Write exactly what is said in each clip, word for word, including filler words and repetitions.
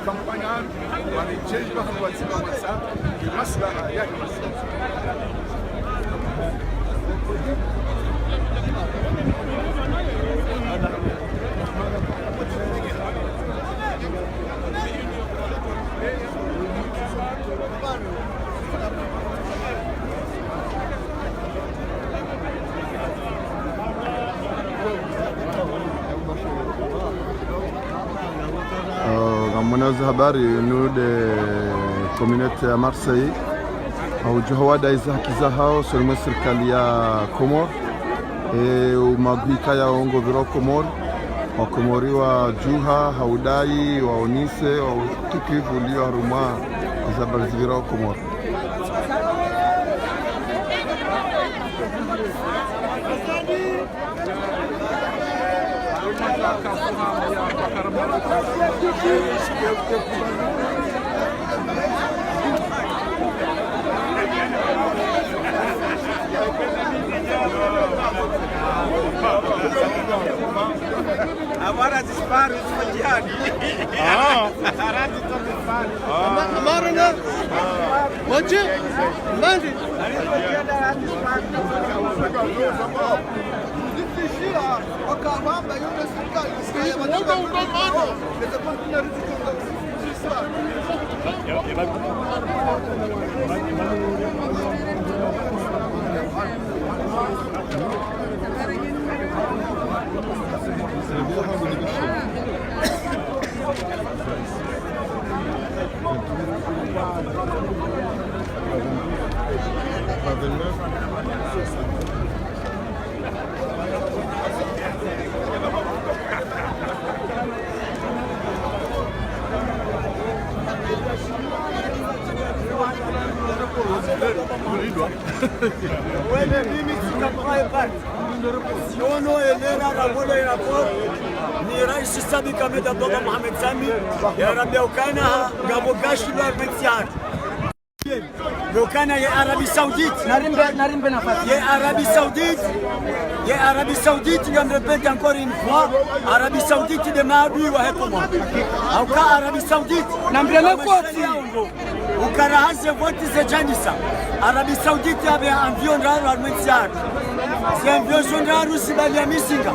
Kampanyar, wale jeshi wa Mhadza Mhadza, maslaha ya Euh, ngamwona ze habari, nous de communauté ya Marseille, ha udjuha wadai ze haki zahao, selon sirikali ya Komori, e umagwika ya ongo vira Komori, Wakomori wadjuha, ha udai, waonese, wa utukivu ulio harumwa ze habari zivira Komori. Agora disparo, isso foi jihadi. Ah. Agora disparo. Ah. Amaro na. Moji. Mandi. Wene mimi sika prepare. Siono elera ra volo ya rapport ni Raisi Sadik Ahmed Abdallah Mohamed Sami, ya rambia ukana ha ngapvo gashi lwa Armentia. Ukana ye Arabie Saoudite. Narimbe, narimbe nafasi. Ye Arabie Saoudite. Ye Arabie Saoudite, je me répète encore une fois, Arabie Saoudite nde maadui wahe Komori. Hauka Arabie Saoudite. Nambe le koti. Ukana ha ze voti zedjandisa. Arabie Saoudite yapve avion ndraru harumwa entsi yahatru. Ze avion zo ndraru zibaliya mizinga.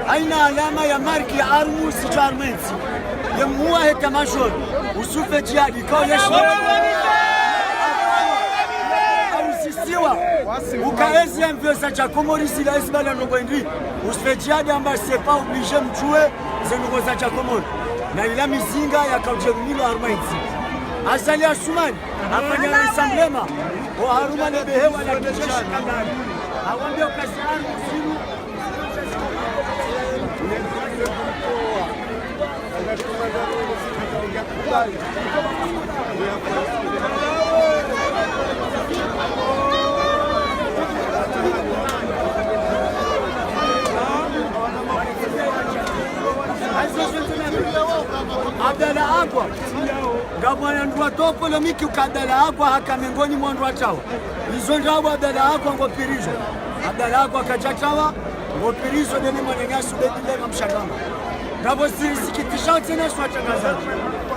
Haina alama ya marki ya armu zidjo harumwa entsi. Ye mhuu wahe état-major, Youssouf Djihadi, kao yeshi. Hauzisiwa. Uka ezi avion zadja Komori zila ezibaliya ndrongoo hindri. Youssouf Djihadi hamba c'est pas obligé mdjuwe ze ndrongoo zadja Komori. Na ila mizinga yakaudje rumilwa harumwa entsi. Azali Assoumani, hafanya rassemblement. Oharumwa le behewa la kijeshi Kandahari. Hawambia uka ze armu zinu. Abdallah Agwa. Ngapvo wandru watoa polémique uka Abdallah Agwa haka mengoni mwa wandru watrawa. Izo ndrabo Abdallah Agwa ngo prison. Abdallah Agwa kadjatrawa, ngo prison nde ne mwananyasi Ubeidillah Imam Shangama. Ngapvo zisikitisha tsena swatangaza.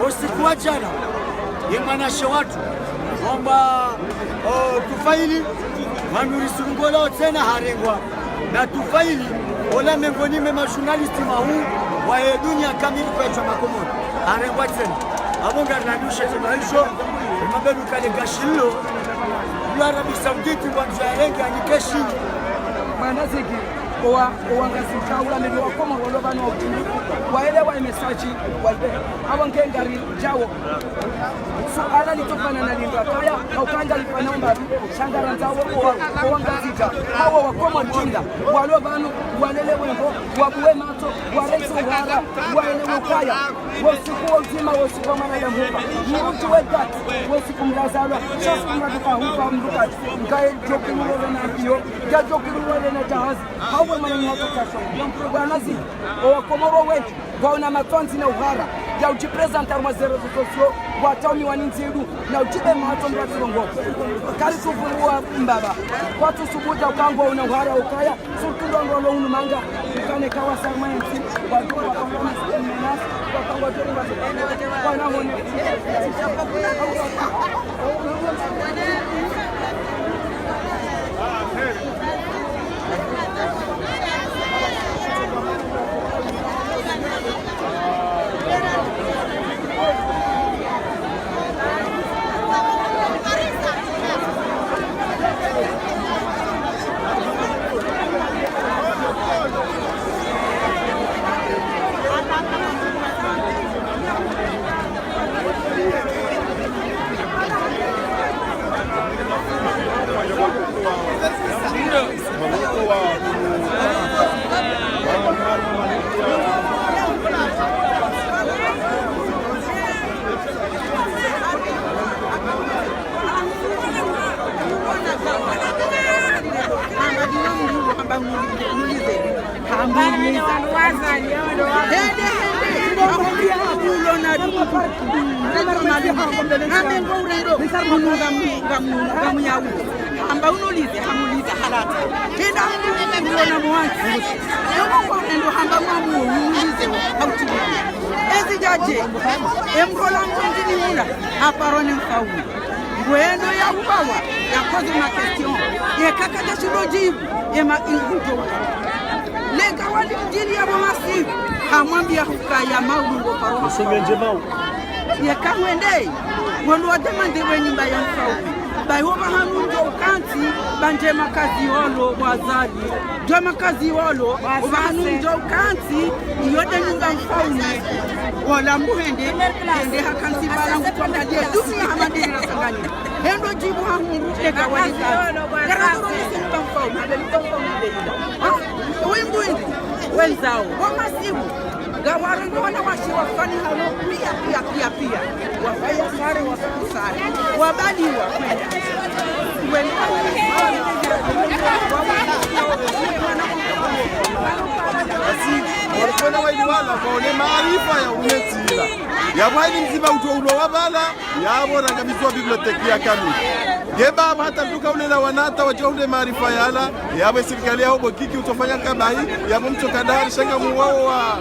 Usiku wa djana, ye mwanashe watru, wamba, o, Tufaili, wandru risulungolao tsena harengwa. Na Tufaili, ola mengoni mwe ma journaliste mahuu wahe dunia kamili kwetsu Makomori. Harengwa tsena. Apvo ngarinandushe tsena isho, imabenu kale gashi lilo, lwa Arabie Saoudite, ngwandzo yarenge anike Shini. Mwana ziki, owa, owa Ngazidja, ula mimi wa Komori, walo pvanu wa utulivu, waelewa ye message, waelewa. Apvo nge ngaridjao. Suala litsofanana na lindru akaya, hauka ngalifanyao mbapvi, sha ngarandzao owa, owa Ngazidja, hawo wa Komori jimla, walo pvanu, walele wengo, wabuwe matso, warentsi uhara, waelewe ukaya, wo usiku wo mdzima, wo usiku wa mwanadamu hufa, mdru we dati, wo usiku mdru azalwa, sha usiku mdru kahufa, mdru kadja, ngaye djo kululole na avion, ngaye djo kululole na djahazi, hawo mwanadamu watsokasho, bwana zi, owa Komori wendji, ngwaona matsondzi na uhara, ya udjiprésenter harumwa ze réseaux sociaux, Wataumiwa ni ndzidu, na utsibe matso mba tsirongo. Kari sufuwa mbaba. Kwatsu subuta ukangwa una uhara ukaya, sutundo ndo lo unu manga. Ukane kawa sarma yentsi, watu wa pangwa na menas, wa pangwa tori wa wana hone. Hamba unulize, hamuliza halata. Henda unulize, uliona mwanzi. Ewa kwa urendo hamba mwamu unulize, hautibuli. Ezi jaje, emrola mwanzi ni mula, aparone mfaume. Ngwendo ya ubawa, ya poser ma question. Ye kaka ja shindo jibu, ye ma ingujo. Lega wali mdjini ya bo masibu, hamwambia hukaya maulu ngo paro. Musome nje mau. Ye kamwende, wanu wa demande we nyumba ya mfaume. Ba yo ba hanu njo ukantsi, ba nje makazi walo, wazali. Njo makazi walo, ba hanu njo ukantsi, iyo de nyumba mfaume. Wala mbuhende, hende hakantsi bala ngutonga die. Dunia hamadiri na sangani. Hendo jibu ha Mungu, teka wali kati. Gara koro nise mba mfaume, abe mba mfaume abe ila. Ha? Wimbu indi. Wenzao. Wa masibu. Gawaro ni wana washi wafani hano. Pia, pia, pia, pia. Wafaya sare, wasaku sare. Wabaliwa. Wenda. Basi, walikwenda waili wala, kwa one maarifa ya umetila. Ya bwani mzima uto ulo wabala. Yabo rangamizwa biblioteki ya kamili. Ye baba hata nduka ulela wanata wadja ule maarifa yala, yabo sirikali ya hobo kiki utofanya kabahi, yabo mtsoka dari shanga muwao wa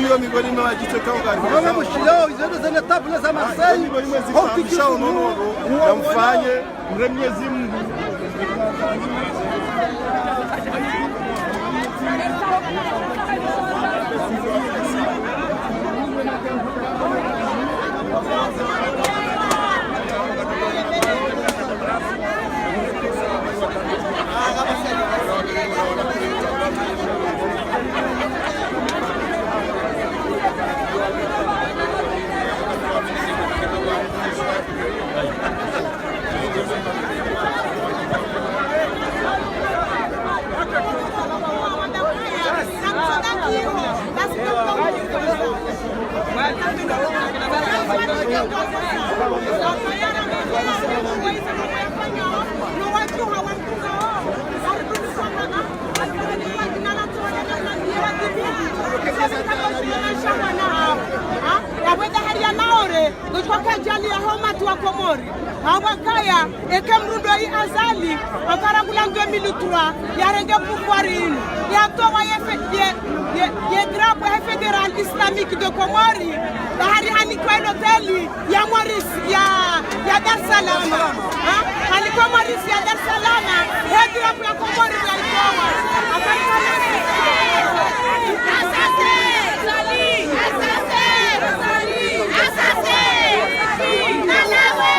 iyo migoni mwa jitso kao kari. Mama mushilao, izo zene tabula za Marseille. Migoni mwa zifamisha unono, na mfanye, mre Mwenyezi Mungu. Yabweda hali ya Maore, notwa kajali ya homa tu wa Komori. Hawa kaya, eke mrundo yi Azali, okara kula deux mille trois, yarenge pouvoir inu. Yatowa ye fe-, ye, ye, ye drapeau ya Fédéral Islamique de Comores, bahari hani kwa hoteli ya Maurice, ya, ya Dar es Salaam. Ha? Hani kwa Maurice ya Dar es Salaam, he drapeau ya Komori ya itowa. Akari kwa Maurice. Assassin! Azali! Assassin! Azali! Assassin! Nalawe!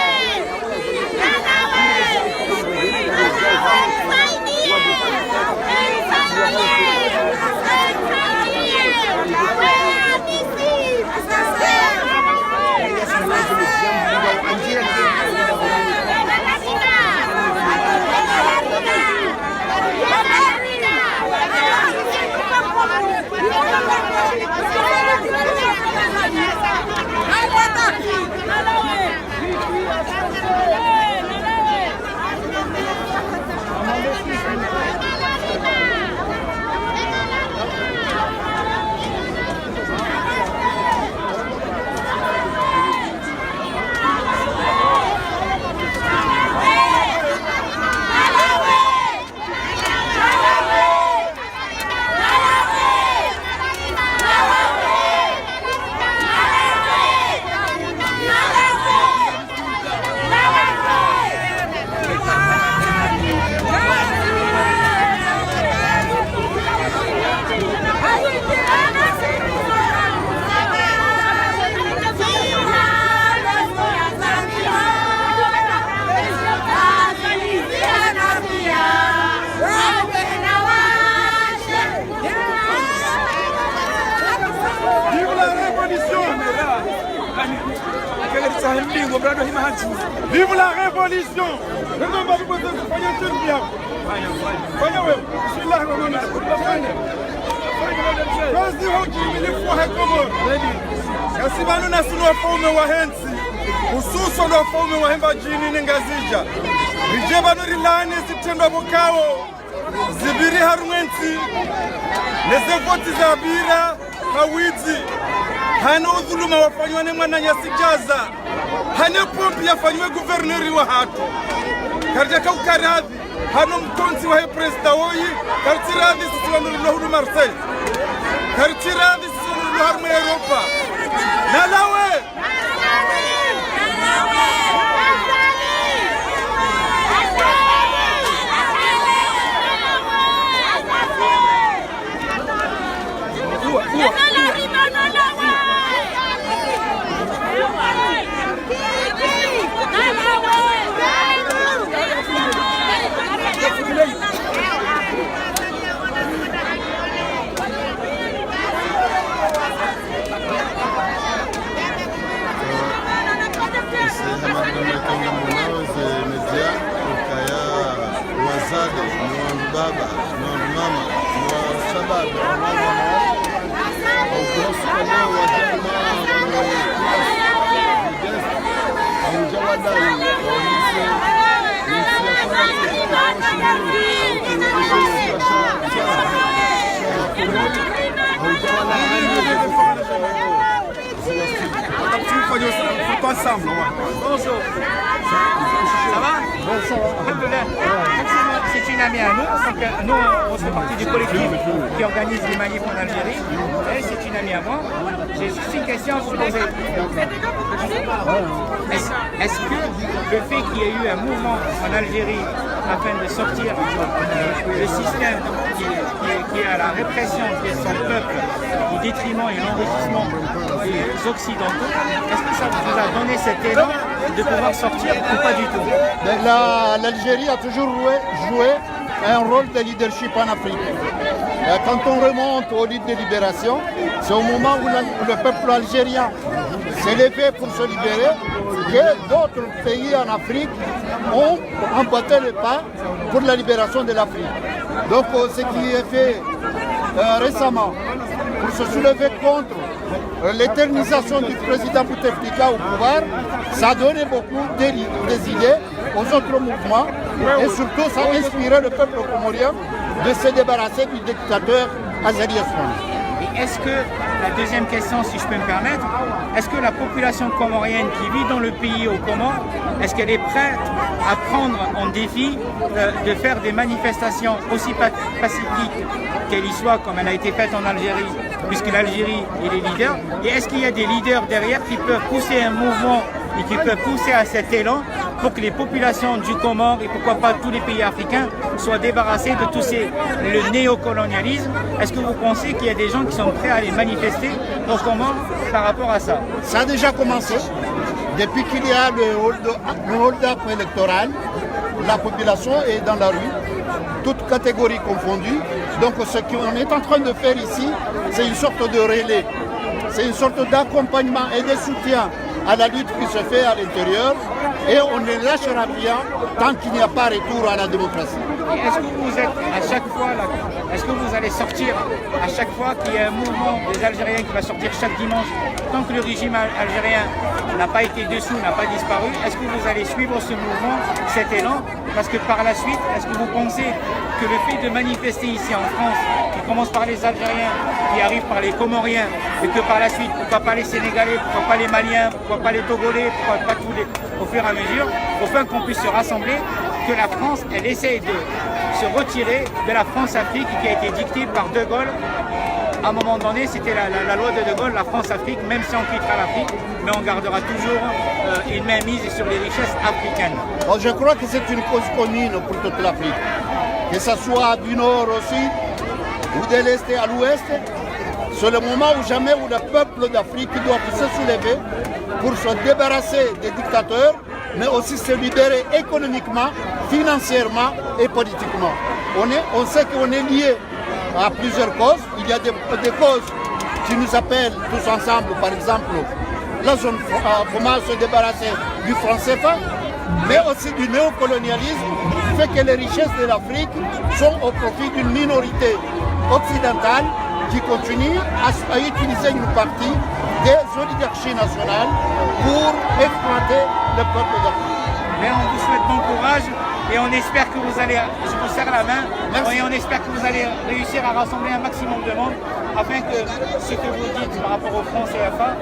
Mbingo, brado hima hadju. Vive la révolution! Ndio mbali kwa sasa fanya interview yako. Fanya wewe. Bismillah rahmani rahim. Kazi hoji milifu wa Komoro. Kasi pvanu nasi ni wafaume wahe ntsi. Hususwa ni wafaume wahe Mbadjini ne Ngazidja. Ridje pvanu rilaani zitrendwa pvo kawo zipviri harumwa entsi, neze voti zapvira ha widzi, hane udhuluma wafanywa ne mwananyasi Djaza, hane pompi yafanywa gouverneur wahatru. Karidjaka ukaradhi, hano mkontsi wahe prezida woyi, karitsi radhi sisi wanu rilo hunu Marseille. Karitsi radhi sisi wanu rilo harumwa Europa. Nalawe! Ese hamadi mwetonga mwana weze media, ukaya wazade, mwandu baba, mwandu mama, mwa shababi, mwandu mama, au grosso, kama wajama, au jawada, au ise, ise ya kama Bonjour. Ça va ? Alhamdulillah. C'est une amie à nous. Donc, euh, nous, on fait partie du collectif qui organise les manifs en Algérie. Elle, c'est une amie à moi. J'ai juste une question à vous poser. Est-ce, est-ce que le fait qu'il y ait eu un mouvement en Algérie afin de sortir, euh, le système qui, qui, qui est à la répression de son peuple au détriment et l'enrichissement des Occidentaux, est-ce que ça vous a donné cet élan de pouvoir sortir ou pas du tout ? Ben, la, l'Algérie a toujours joué, joué un rôle de leadership en Afrique. Euh, quand on remonte aux luttes de libération, c'est au moment où la, le peuple algérien s'est levé pour se libérer que d'autres pays en Afrique ont emboîté le pas pour la libération de l'Afrique. Donc, euh, ce qui est fait, euh, récemment pour se soulever contre, euh, l'éternisation du président Bouteflika au pouvoir, ça a donné beaucoup d'é-, des idées aux autres mouvements et surtout ça a inspiré le peuple comorien de se débarrasser du dictateur Azali Assoumani. Et est-ce que, la deuxième question, si je peux me permettre, est-ce que la population comorienne qui vit dans le pays aux Comores, est-ce qu'elle est prête à prendre en défi, euh, de faire des manifestations aussi pa-, pacifiques qu'elle y soit, comme elle a été faite en Algérie, puisque l'Algérie, il est leader ? Et est-ce qu'il y a des leaders derrière qui peuvent pousser un mouvement et qui peuvent pousser à cet élan pour que les populations du Comores et pourquoi pas tous les pays africains soient débarrassés de tout ces, le néocolonialisme ? Est-ce que vous pensez qu'il y a des gens qui sont prêts à aller manifester aux Comores par rapport à ça ? Ça a déjà commencé. Depuis qu'il y a le hold-, le hold-up électoral, la population est dans la rue, toutes catégories confondues. Donc ce qu'on est en train de faire ici, c'est une sorte de relais. C'est une sorte d'accompagnement et de soutien à la lutte qui se fait à l'intérieur et on ne lâchera rien tant qu'il n'y a pas retour à la démocratie. Et est-ce que vous êtes à chaque fois là, est-ce que vous allez sortir à chaque fois qu'il y a un mouvement des Algériens qui va sortir chaque dimanche, tant que le régime al-, algérien n'a pas été dissous, n'a pas disparu, est-ce que vous allez suivre ce mouvement, cet élan ? Parce que par la suite, est-ce que vous pensez que le fait de manifester ici en France, qui commence par les Algériens, qui arrive par les Comoriens, et que par la suite, pourquoi pas les Sénégalais, pourquoi pas les Maliens, pourquoi pas les Togolais, pourquoi pas tous les, au fur et à mesure, afin qu'on puisse se rassembler, que la France, elle essaye de se retirer de la France-Afrique qui a été dictée par De Gaulle. À un moment donné, c'était la, la, la loi de De Gaulle, la France-Afrique, même si on quittera l'Afrique, mais on gardera toujours, euh, une main mise sur les richesses africaines. Bon, je crois que c'est une cause commune pour toute l'Afrique, que ce soit du nord au sud ou de l'est à l'ouest. C'est le moment ou jamais où le peuple d'Afrique doit se soulever pour se débarrasser des dictateurs, mais aussi se libérer économiquement, financièrement et politiquement. On est, on sait qu'on est lié à plusieurs causes. Il y a des, des causes qui nous appellent tous ensemble, par exemple, La zone fr-, euh, comment se débarrasser du franc C F A, mais aussi du néocolonialisme, fait que les richesses de l'Afrique sont au profit d'une minorité occidentale qui continue à, à utiliser une partie des oligarchies nationales pour exploiter le peuple d'Afrique. Mais on vous souhaite bon courage et on espère que vous allez, je vous serre la main, merci, et on espère que vous allez réussir à rassembler un maximum de monde afin que ce que vous dites par rapport au franc C F A,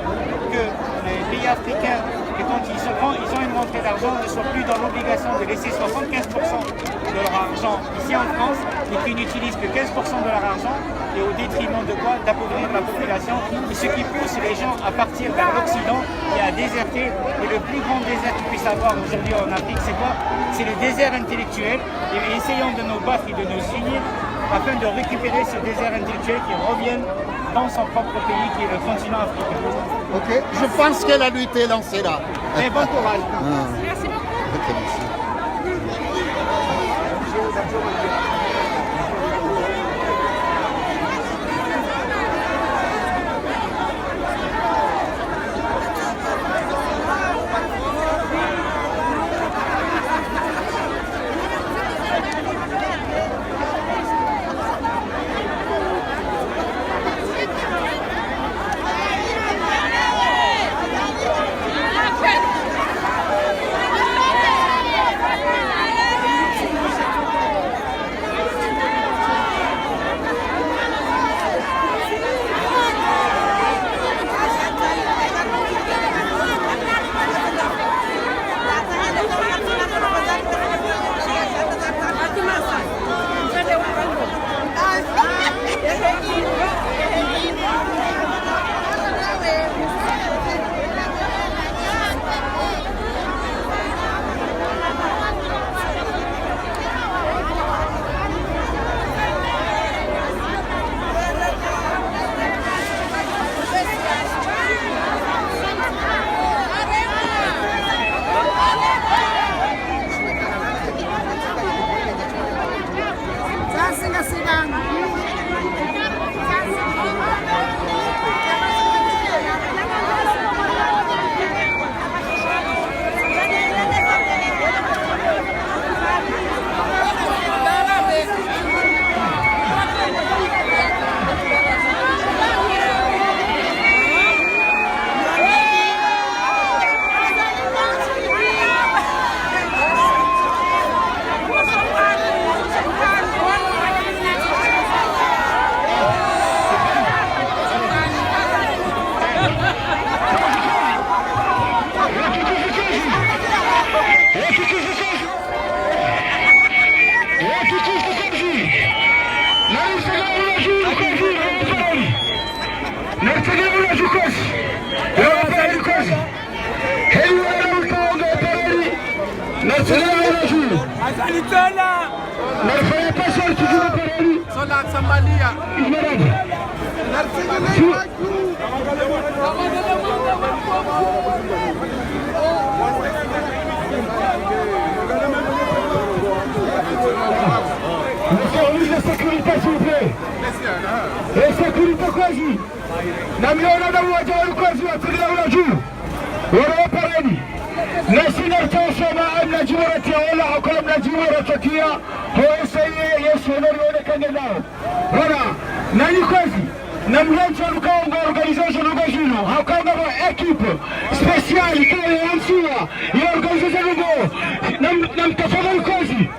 que les pays africains, et quand ils, se rendent, ils ont une rentrée d'argent, ne soient plus dans l'obligation de laisser soixante-quinze pour cent de leur argent ici en France et qu'ils n'utilisent que quinze pour cent de leur argent, et au détriment de quoi ? D'appauvrir la population, et ce qui pousse les gens à partir vers l'Occident et à déserter. Et le plus grand désert qu'il puisse avoir aujourd'hui en Afrique, c'est quoi ? C'est le désert intellectuel. Et essayons de nous battre et de nous unir afin de récupérer ce désert intellectuel qui revienne dans son propre pays, qui est le continent africain. Ok, je pense que la lutte est lancée là. Et bon courage. Ah. Merci beaucoup. Ok, merci. Le service de sécurité, s'il vous plaît. E sécurité kwezi. Namwone na wadja wa Ukwezi watsigila ula dju. Wala wapareni. Nasi nartsaha sha mna djibu ratsaha ola, hauka mna djibu ratsaha. Ho ese ye, ye shenori one kange nao. Wala, nanyi kwezi. Namwone nuka ngo organisation ngo zinu. Hauka ngapvo équipe spéciale, kaye yantsiwa, ye organisation ngo. Nam, namtafadhali kwezi.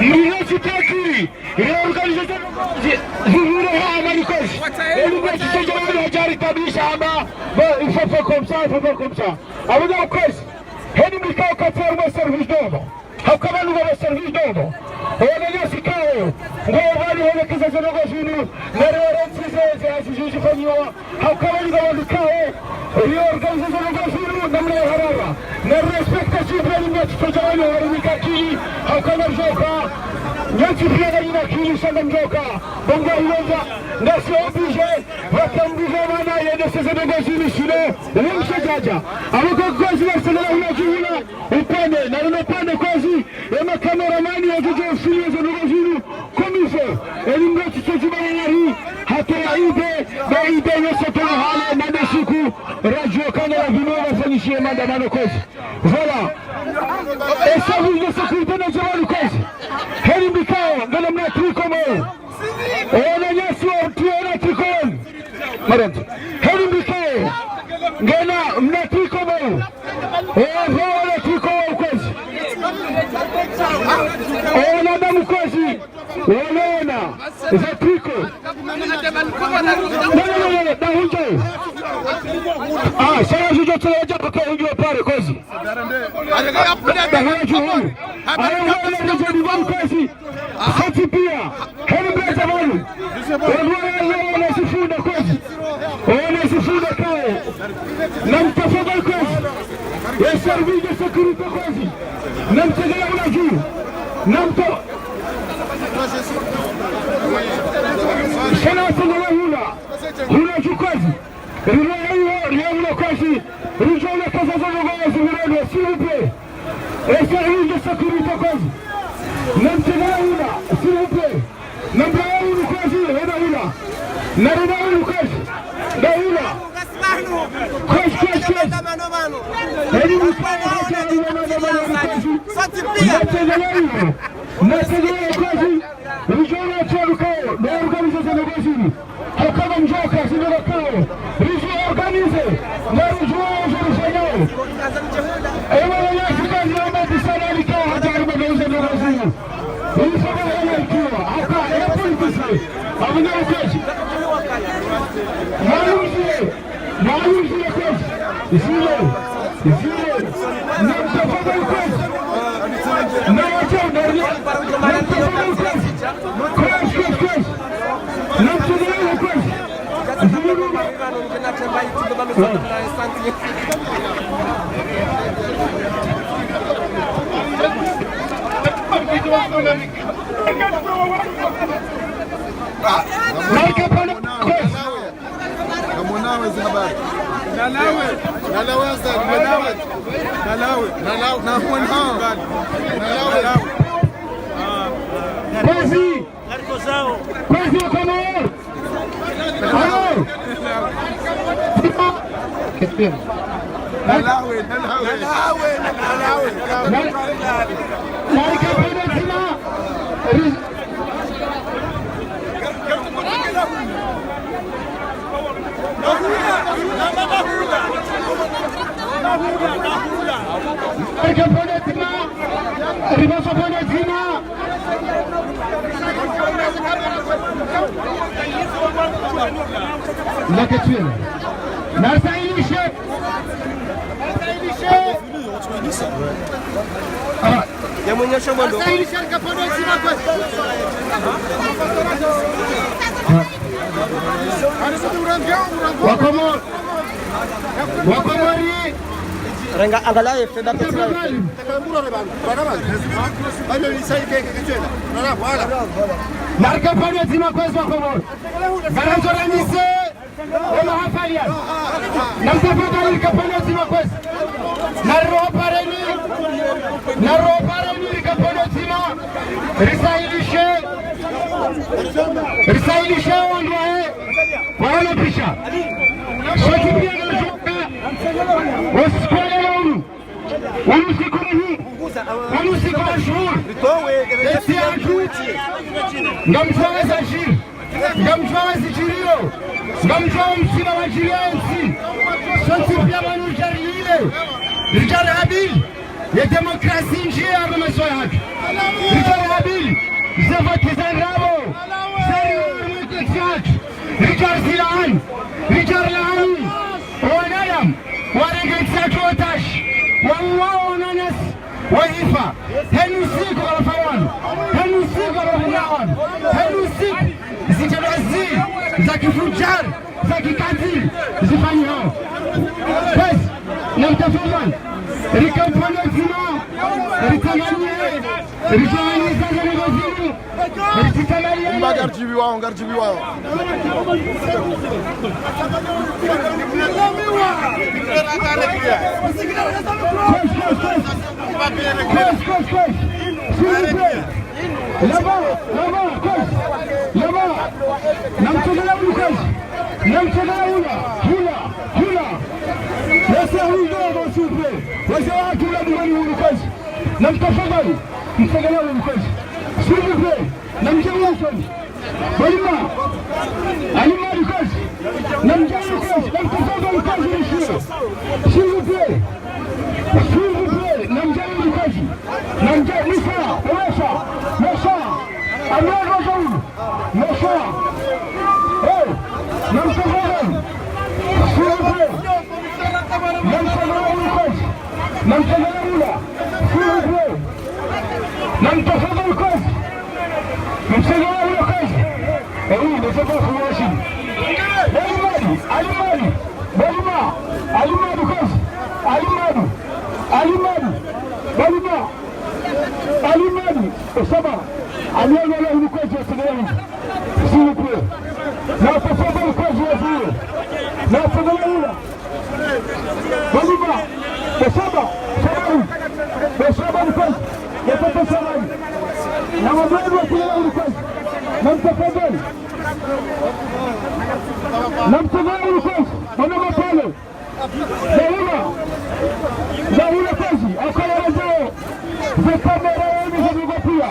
Mrihe tsi takiri. Ye organisation zi-, zihule ha amani kwezi. Elu mwe tsi tsoja wale hadjari tabisha hamba, bon, il faut faire comme ça, il faut faire comme ça. Abuda kwezi. Heni mika wakati ya rume service d'ordre. Hauka pvanu ngapvo service d'ordre. Wale nyasi kawo. Ngo wali wale kiza zongo zinu. Nari warentsize, ze hazi zifanyiwa. Hauka pvanu ngapvo likao, iyo organisation ngo zinu namna ya harara. Na respecte sipveli mwa tsoja wanu hari mikakili, hauka na mdjoka. Nyanti pia na inakili sha na mdjoka. Bonga ilonga, nasi obligé, watambuza wana ye décision ngo zinu sino, wumshe djadja. Abo kwa kwezi wa sala hula djuhula, upande, na luno upande kwezi, ema cameraman wa djodjo ufilme zongo zinu, comme il faut. Eli mdru tsi tsoja wanu hari, hata ya idée, ba idée yo soto hale, na nde siku, radio kana la vino, ye maandamano kwezi. Voilà. E service de sécurité na djamani kwezi. Heli mbikao, ngena mna tricot mou. Wananyasi wa mtu wana tricot. Marenti. Heli mbikao, ngena mna tricot mou. Oho, wana tricot mou kwezi. Wana damu kwezi. Wanaona. Za tricot. Non, non, non, non, non, dahunjo. Ah, saya jujo tsaya jaka hunjo pare kwezi. Dahunjo. Ayo, wale ndio ni wale kwezi. Sati pia. Heli mleta wale. Wale, wale, wale, sifunda kwezi. Wale sifunda kwezi. Namtafadhali kwezi. Ya service de sécurité kwezi. Namtegea ula juu. Namto- Shana sanga wa hula. Hula juu kwezi. Riloya iyo, riya hula kwezi. Rijo ule kaza za logo ya zimirendo, s'il vous plaît. Esa hii ndio sécurité kwezi. Namtegea hula, s'il vous plaît. Namtegea hula kwezi, heda hula. Narida hula kwezi. Da hula. Kwezi, kwezi, kwezi. Hadi mtu anataka hula na hula kwezi. Namtegea hula. Namtegea hula kwezi. Rijo ule tsaluka, na organiser za logo zini. Hakama mjoka, zini logo. Rijo organiser. Na rijo organiser. Ewa ya fika ni amba disana lika hata ariba geuza na wazungu. Hii faka hana ikiwa. Haka, ya politisi. Amina ukaji. Malumzie. Malumzie kwezi. Zile. Zile. Na mtafaka kwezi. Na wacha udaria. Na mtafaka kwezi. Kwezi, kwezi, kwezi. Na mtafaka kwezi. Namwonawe zina bali. Nalawe. Nalawe, Azali, nalawe. Nalawe. Nalawe. Namwonawe. Nalawe. Kwezi. Kwezi wa Komori. Alo. Nalawe, nalawe. Nalawe, nalawe. Na, narike pvanu dzima. Narike pvanu dzima. Ribaso pvanu dzima. Naketwele. Nasahilishe. Nasahilishe. Ah. Yamunyesha mwendo. Nasahilishe, rika pvanu dzima kwezi. Wakomori. Wakomori. Renga angalia ye feda. Tafadhali. Narike pvanu dzima kwezi Wakomori. Ngarandzo ranise. Wema hafalian. Namtafadhali rike pvanu dzima kwezi. Nariropareni. Nariropareni rike pvanu dzima. Risahilishe. Risahilishe wandru wahe. Waone pisha. Shaki pia na shuka. Wasikwale na unu. Unu siku muhimu. Unu siku mashuhuri. Esi yatru. Ngamdjuwa wazadjiri. Ngamdjuwa wazidjiriyo. Ngamdjuwa msiba wadjiriyo entsi. Sontsi pia pvanu ridja rilile. Ridja rihabili. Ye démocratie ndjiya harumwa maso yahatru. Ridja rihabili. Ze voti za ndrabo. Zari harumwa entsi yahatru. Ridja rizilaani. Ridja rilaani. Wanadamu, warenge entsi yahatru otage, wauwa wananyasi, wahifa. Henu siku walafa wanu, henu siku walafa wanu, henu siku zitrendwa zi za kifudjari, za kikatili, zifanyihao. Kwezi, namtafadhali, rike pvanu dzima, ritsanganyihe, ritsanganyihe za ndrabo zinu, Mba ngaridjibiwao, ngaridjibiwao. Kwezi, kwezi, kwezi. Kwezi, kwezi, kwezi. S'il vous plaît. Là-bas, là-bas, kwezi. Là-bas. Namtsogola unu kwezi. Namtsogola unu. Hula, hula. Laissez hula, monsieur. Wazee wa hatru la Duvani hunu kwezi. Namtafadhali, mtafadhali hunu kwezi. S'il vous plaît, namdje hunu kwezi. Balima. Alima hunu kwezi. Namdje hunu kwezi. Namtafadhali kwezi, monsieur. S'il vous plaît. S'il vous plaît, namdje hunu kwezi. Namdje, Misa, Misa, Misa. Amir Rajaoul. Misa. Eh, namtafadhali. S'il vous plaît. Namtafadhali hunu kwezi. Namtafadhali hunu. S'il vous plaît. Namtafadhali kwezi. Namtafadhali hunu kwezi. Eh oui, mais c'est pas pour moi aussi. Alimadi, Alimadi. Balima. Alimadi kwezi. Alimadi. Alimadi. Balima. Alimadi. Osaba. Alimadi hunu kwezi, s'il vous plaît. Namtafadhali kwezi, s'il vous plaît. Namtafadhali hunu. Balima. Basaba. Sabari. Basaba hunu kwezi. Basaba Sabari. Namwambie watu wa hunu kwezi. Namtafadhali. Namtafadhali hunu kwezi. Mwana mapale. Dahula. Dahula kwezi. Akaya rajao. Ze kamera wenu za mgopia.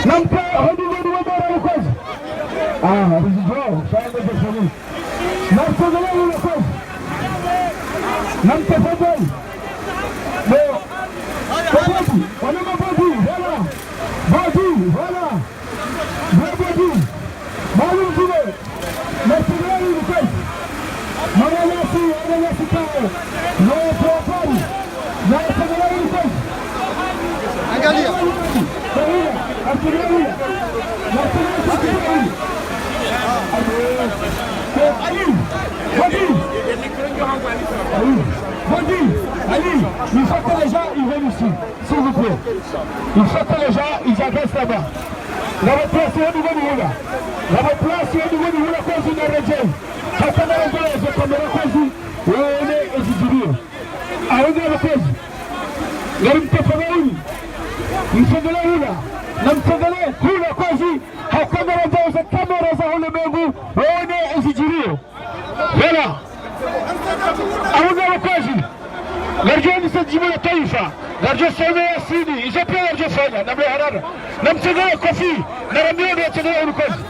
Nampe hadi wenu wa dara hunu kwezi. Ah, rizijao. Shaya ndeje shani. Namtafadhali hunu kwezi. Namtafadhali. Bo. Bo Bodi. Wana ma Bodi. Voilà. Bodi. Voilà. Bo Bodi. Mwalimu Zile. Namtafadhali hunu kwezi. Mwananyasi, mwananyasi kawo. Naye Propari. Namtafadhali hunu kwezi. Angalia. Namtafadhali hunu. Namtafadhali hunu. Ali, Bodi. Ali, Bodi. Ali, il faut que les gens ils viennent ici, s'il vous plaît. Il faut que les gens ils avancent là-bas. Ngapvo place ya Duvani hula. Ngapvo place ya Duvani hula kwezi na rejei. Hata na rejei ze kamera kwezi. Wone ezidjiriyo. Awe ngapvo kwezi. Ngarimtafadhali. Mtafadhali hula. Namtafadhali hula kwezi. Hata na rejei ze kamera za ulemengu. Wone ezidjiriyo. Voilà. Awe ngapvo kwezi. Ngaridjo nisa djibu la twaifa. Ngaridjo some Yasini. Izo pia ngaridjo fanya. Namle harara. Namtafadhali Kofi. Narambiwa ndo watafadhali hunu kwezi.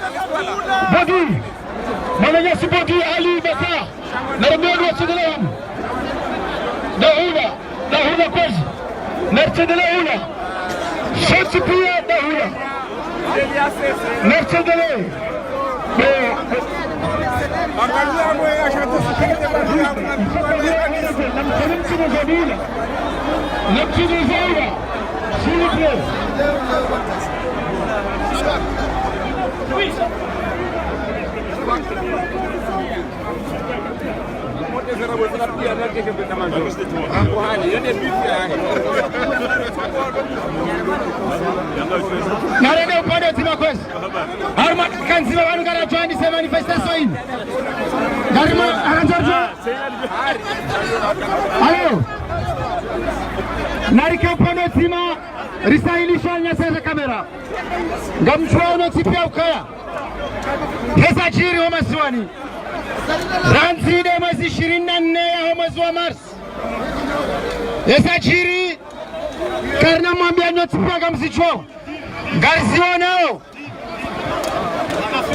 Bodi. Mwananyasi Bodi Ali Baka. Narambiwa ndo watafadhali hunu. Dahula. Dahula kwezi. Namtafadhali hula. Sontsi pia dahula. Namtafadhali. Narende upande wa dzima kwezi. Harumwa kanzima pvanu ngaridjo andisa manifestation inu. Ngarimwa, aranjarjo. Alo. Narike upande wa dzima, risahilisha nyasa za kamera. Ngamdjuwa uno tsi pia ukaya. Heza djiri ho masiwani. Randzi nde mwezi ishirini na nne ya ho mwezi wa Mars. Heza djiri, karina mwambia nyontsi pia ngamzidjuwao. Ngarizionao.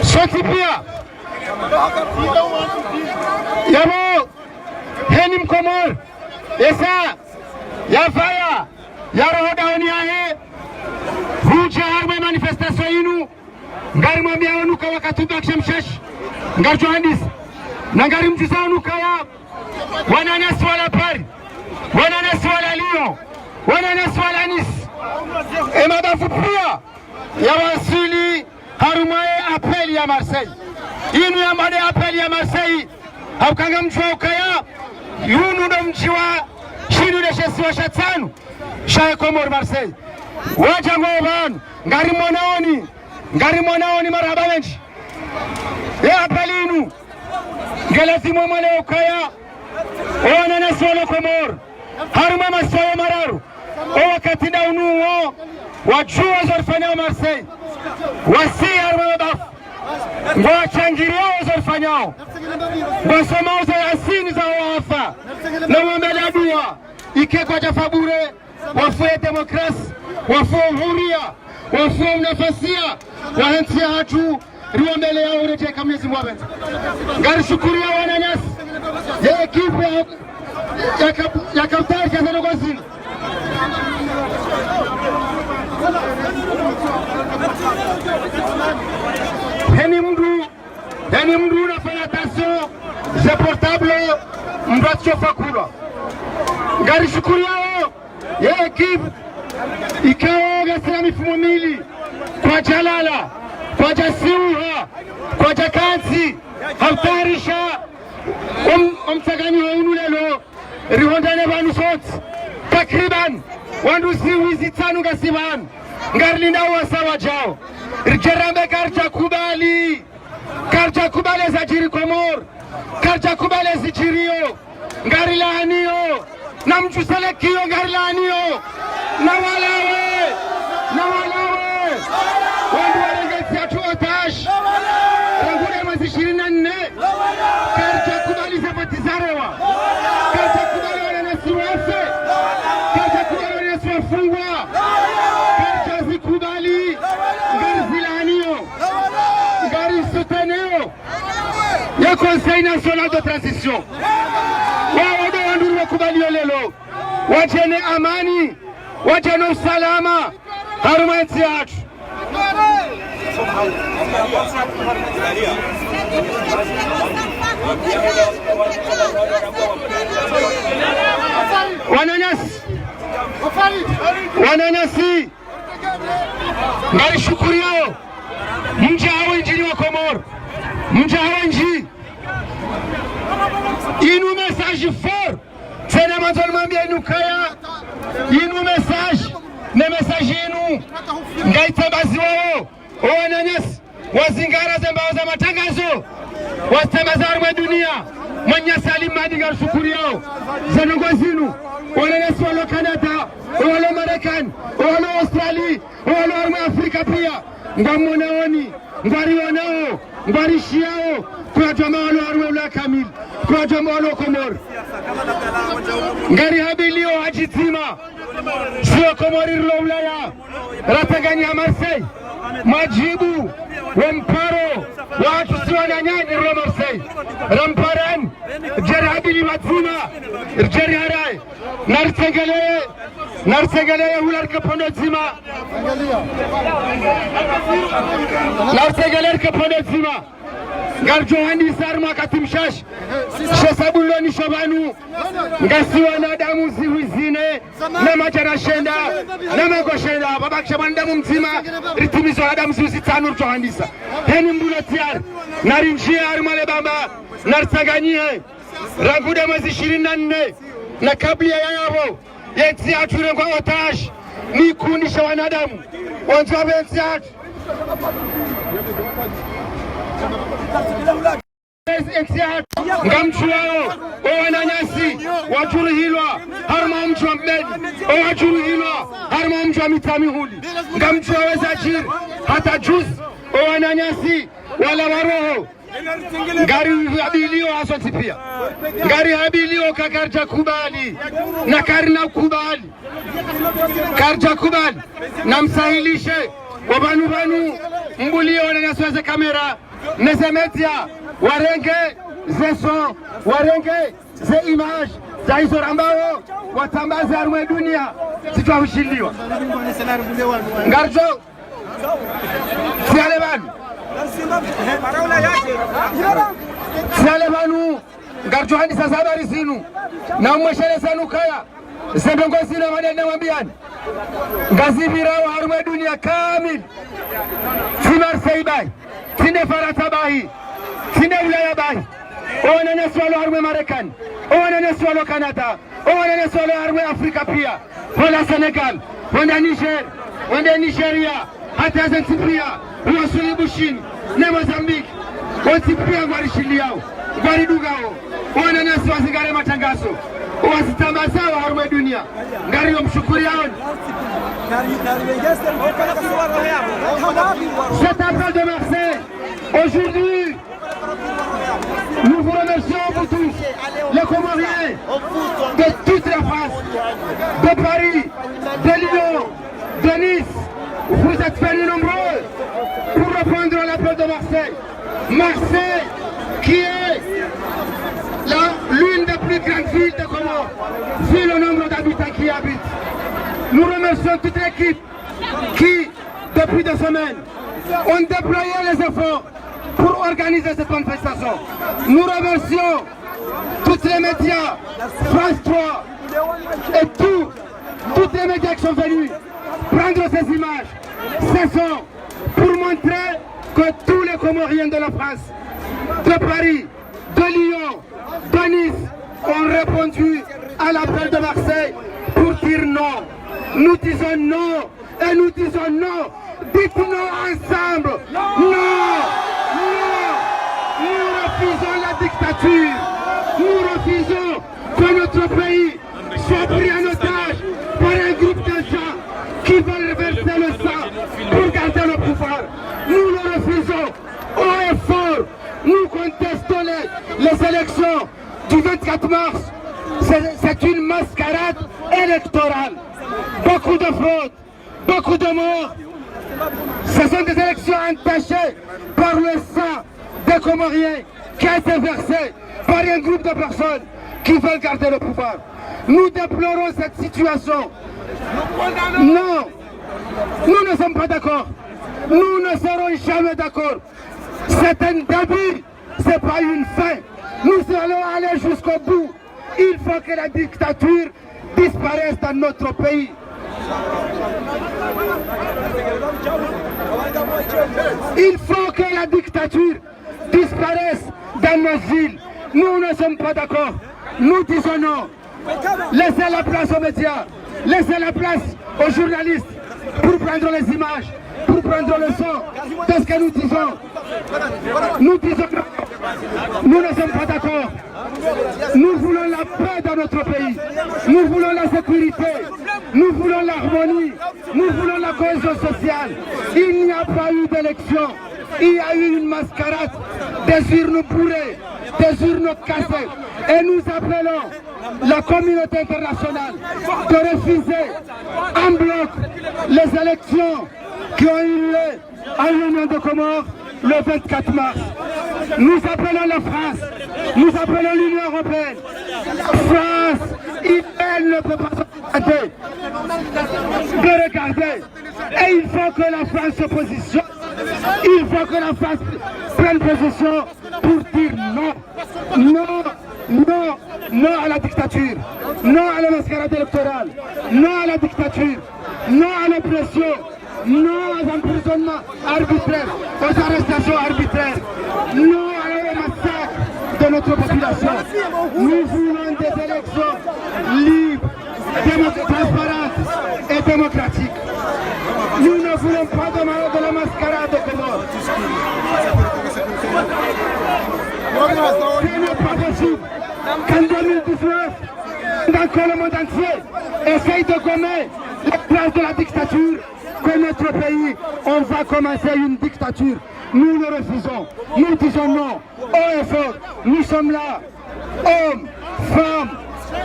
Sontsi pia. Yapvo, heni Mkomori. Esa, yapvaya, yaroho dahoni yahe. Hudja harumwa manifestation inu. Ngarimwambiao nuka wakati ubakisha mshashi. Ngaridjo andisa. Na ngarimdjuzao nuka ya wananyasi wala Paris, wananyasi wala Lyon, wananyasi wala Nice. E mabavu pia yawaswili harumwa ye appel ya Marseille. Inu yamba nde appel ya Marseille. Hauka ngamdjuwa ukaya, yunu ndo mdji wa shinu nde she isiwa sha tsanu sha ye Komori, Marseille. Wadja ngwao pvanu, ngarimwonaoni, ngarimwonaoni, marahaba mendji. Ye appel inu, ngelazimu mwelewe ukaya, o wananyasi walo Komori, harumwa masiwa yo mararu, o wakati nda unu wo, wadjuwa zo rifanyao Marseille, wasi harumwa mabavu, ngwashangiriao rifanyao. Ngwasomao za Yasini za wafa. Na waombelea dua. Ike kwadjafa bure. Wafu ye demokrasi. Wafu uhuria. Wafu unafasia. Wahe ntsi yahatru. Riwaombelea uredjei ka Mwenyezi Mungu apvendza. Ngarishukuriao wananyasi. Ye ekipe ya, ya kap-, ya kapitali ya zeno kozini. Heni mndru, heni mndru unafanya attention, ze portable, mndru atsifakurwa. Ngarishukuriao ye ekipe, ikao ngasina mifumo mili, kwadjalala, kwadjasiuha, kwadjakantsi, ha utayarisha, om-, omtsanganyiho unu lelo, rihundrane pvanu sontsi. Takriban, wandru zihwi zitsanu ngasi pvanu. Ngarilindao wasa wadjao. Ridje rambe karidjakubali. Karidjakubali zadjiri Komori. Karidjakubali zidjiriyo. Ngarilaaniyo. Na mdjuselekio ngarilaaniyo. Na walawe. Na walawe. Wandru warenge ntsi yahatru otage. Rangu le mwezi ishirini na nne. Karidjakubali ze voti zarewa. Karidjakubali wananyasi wafe. Karidjakubali wananyasi wafungwa. Karidjazikubali. Ngarizilaaniyo. Ngarisoutenio. Ye Conseil National de Transition. Wao ndo wandru riwakubaliyo lelo. Wadje ne amani. Wadje no usalama. Harumwa entsi yahatru. Wananyasi. Wananyasi. Ngarishukuriao. Mdja hawendji nyi wa Komori. Mdja hawendji. Inu message fort. Tsena mandzo nimwambie inu kaya, inu message, ne message inu, ngaitambaziwao, o wananyasi, wazingara ze mbao za matangazo, wazitambaza harumwa dunia, mwananyasi Ali Mmadi ngarishukuriao, ze ndrongoo zinu, o wananyasi walo Canada, o walo Marekani, o walo Australie, o walo harumwa Afrika pia, ngwamwonaoni, ngwarionao, ngwarishiao, kwadjama walo harumwa Ulaya kamili, kwadjama walo Komori. Ngarihabilio hadji dzima, si wa Komori rilo Ulaya, ratsanganyiha Marseille, mwadjibu, wa mparo, wahatru si wananyasi rilo Marseille, ramparani, ridje rihabili pvadzima, ridje riharaye. Naritsengelee, naritsengelee hula rike pvondze dzima. Naritsengelee rike pvondze dzima. Ngaridjo handisa harumwa wakati mshashi. She sabu lilo nisho pvanu. Ngasi wanadamu zihwi zine. Na madjana shenda. Na mengo shenda. Pvabakisha mwanadamu mdzima. Ritimize wanadamu zihwi zitsanu ridjo handisa. Heni mbulo tayari. Narindjie harumwa le bamba. Naritsanganyihe. Rangu nde mwezi ishirini na nne, na kabla ya yapvo, ye ntsi yahatru irengwa otage, ni kundi sha wanadamu, wandzao pve ntsi yahatru. Ntsi yahatru, ngamdjuao, o wananyasi, wadjuruhilwa, harumwa mdji wa Mbeni, o wadjuruhilwa, harumwa mdji wa Mitsamihuli. Ngamdjuao zadjiri, hata juzi, o wananyasi, wala wa roho, ngarihabilio hasontsi pia. Ngarihabilio ka karidjakubali. Na karina kubali. Karidjakubali. Na msahilishe. Wa pvanu pvanu mbulio wananyasi wa ze kamera. Ne ze media. Warenge ze son. Warenge ze image. Za izo rambao. Watambaze harumwa dunia. Zitwa hushiliwa. Ngaridjo Tsiale pvanu. Tsiale pvanu. Ngaridjo handisa ze habari zinu. Na mwesheleze nukaya. Ze ndrongoo zinu mane namwambiani. Ngazipvirao harumwa dunia kamili. Tsi Marseille bahi. Tsi ne Farantsa bahi. Tsi ne Ulaya bahi. O wananyasi walo harumwa Marekani. O wananyasi walo Canada. O wananyasi walo harumwa Afrika pia. Hula Senegal, hwenda Niger, hwenda Nigeria, hata ze ntsi pia, huwasuli Bushini, ne Mozambique, wo ntsi pia ngwarishiliao, ngwaridungao, wananyasi wazingare matangazo, wazitambazao harumwa dunia, ngariyo mshukuriaoni. Cet appel de Marseille, aujourd'hui, Nous vous remercions, vous tous, les Comoriens de toute la France, de Paris, de Lyon, de Nice. Vous êtes venus nombreux pour répondre à l'appel de Marseille. Marseille, qui est la, l'une des plus grandes villes de Comores, vu le nombre d'habitants qui y habitent. Nous remercions toute l'équipe qui, depuis des semaines, ont déployé les efforts pour organiser cette manifestation. Nous remercions tous les médias, France trois et tout, tous les médias qui sont venus prendre ces images, ces sons, pour montrer que tous les Comoriens de la France, de Paris, de Lyon, de Nice ont répondu à l'appel de Marseille pour dire non. Nous disons non et nous disons non. Dites non ensemble. Non. Non. Nous refusons la dictature. Nous refusons que notre pays soit pris en otage par un groupe de gens qui veulent verser le sang pour garder le pouvoir. Nous le refusons haut et fort. Nous contestons les, les élections du vingt-quatre mars. C'est, c'est une mascarade électorale. Beaucoup de fraudes, beaucoup de morts. Ce sont des élections entachées par le sang des Comoriens qui a été versé par un groupe de personnes qui veulent garder le pouvoir. Nous déplorons cette situation. Non, nous ne sommes pas d'accord. Nous ne serons jamais d'accord. C'est un début, c'est pas une fin. Nous allons aller jusqu'au bout. Il faut que la dictature disparaisse dans notre pays. Il faut que la dictature disparaisse dans nos îles. Nous ne sommes pas d'accord. Nous disons non. Laissez la place aux médias. Laissez la place aux journalistes pour prendre les images, pour prendre le son de ce que nous disons. Nous disons non. Nous ne sommes pas d'accord. Nous voulons la paix dans notre pays. Nous voulons la sécurité. Nous voulons l'harmonie. Nous voulons la cohésion sociale. Il n'y a pas eu d'élection. Il y a eu une mascarade, des urnes bourrées, des urnes cassées. Et nous appelons la communauté internationale de refuser en bloc les élections qui ont eu lieu à l'Union des Comores le vingt-quatre mars. Nous appelons la France, nous appelons l'Union européenne. France, elle ne peut pas s'arrêter de regarder. Et il faut que la France se positionne. Il faut que la France prenne position pour dire non. Non, non, non à la dictature. Non à la mascarade électorale. Non à la dictature. Non à l'oppression. Non aux emprisonnements arbitraires, aux arrestations arbitraires. Non à, au massacre de notre population. Nous voulons des élections libres, démo-, transparentes et démocratiques. Nous ne voulons pas de ma-, de la mascarade aux Comores. Ce n'est pas possible qu'en deux mille dix-neuf, pendant que le monde entier essaye de gommer les traces de la dictature, que notre pays, on va commencer une dictature. Nous le refusons. Nous disons non. Haut et fort, nous sommes là. Hommes, femmes,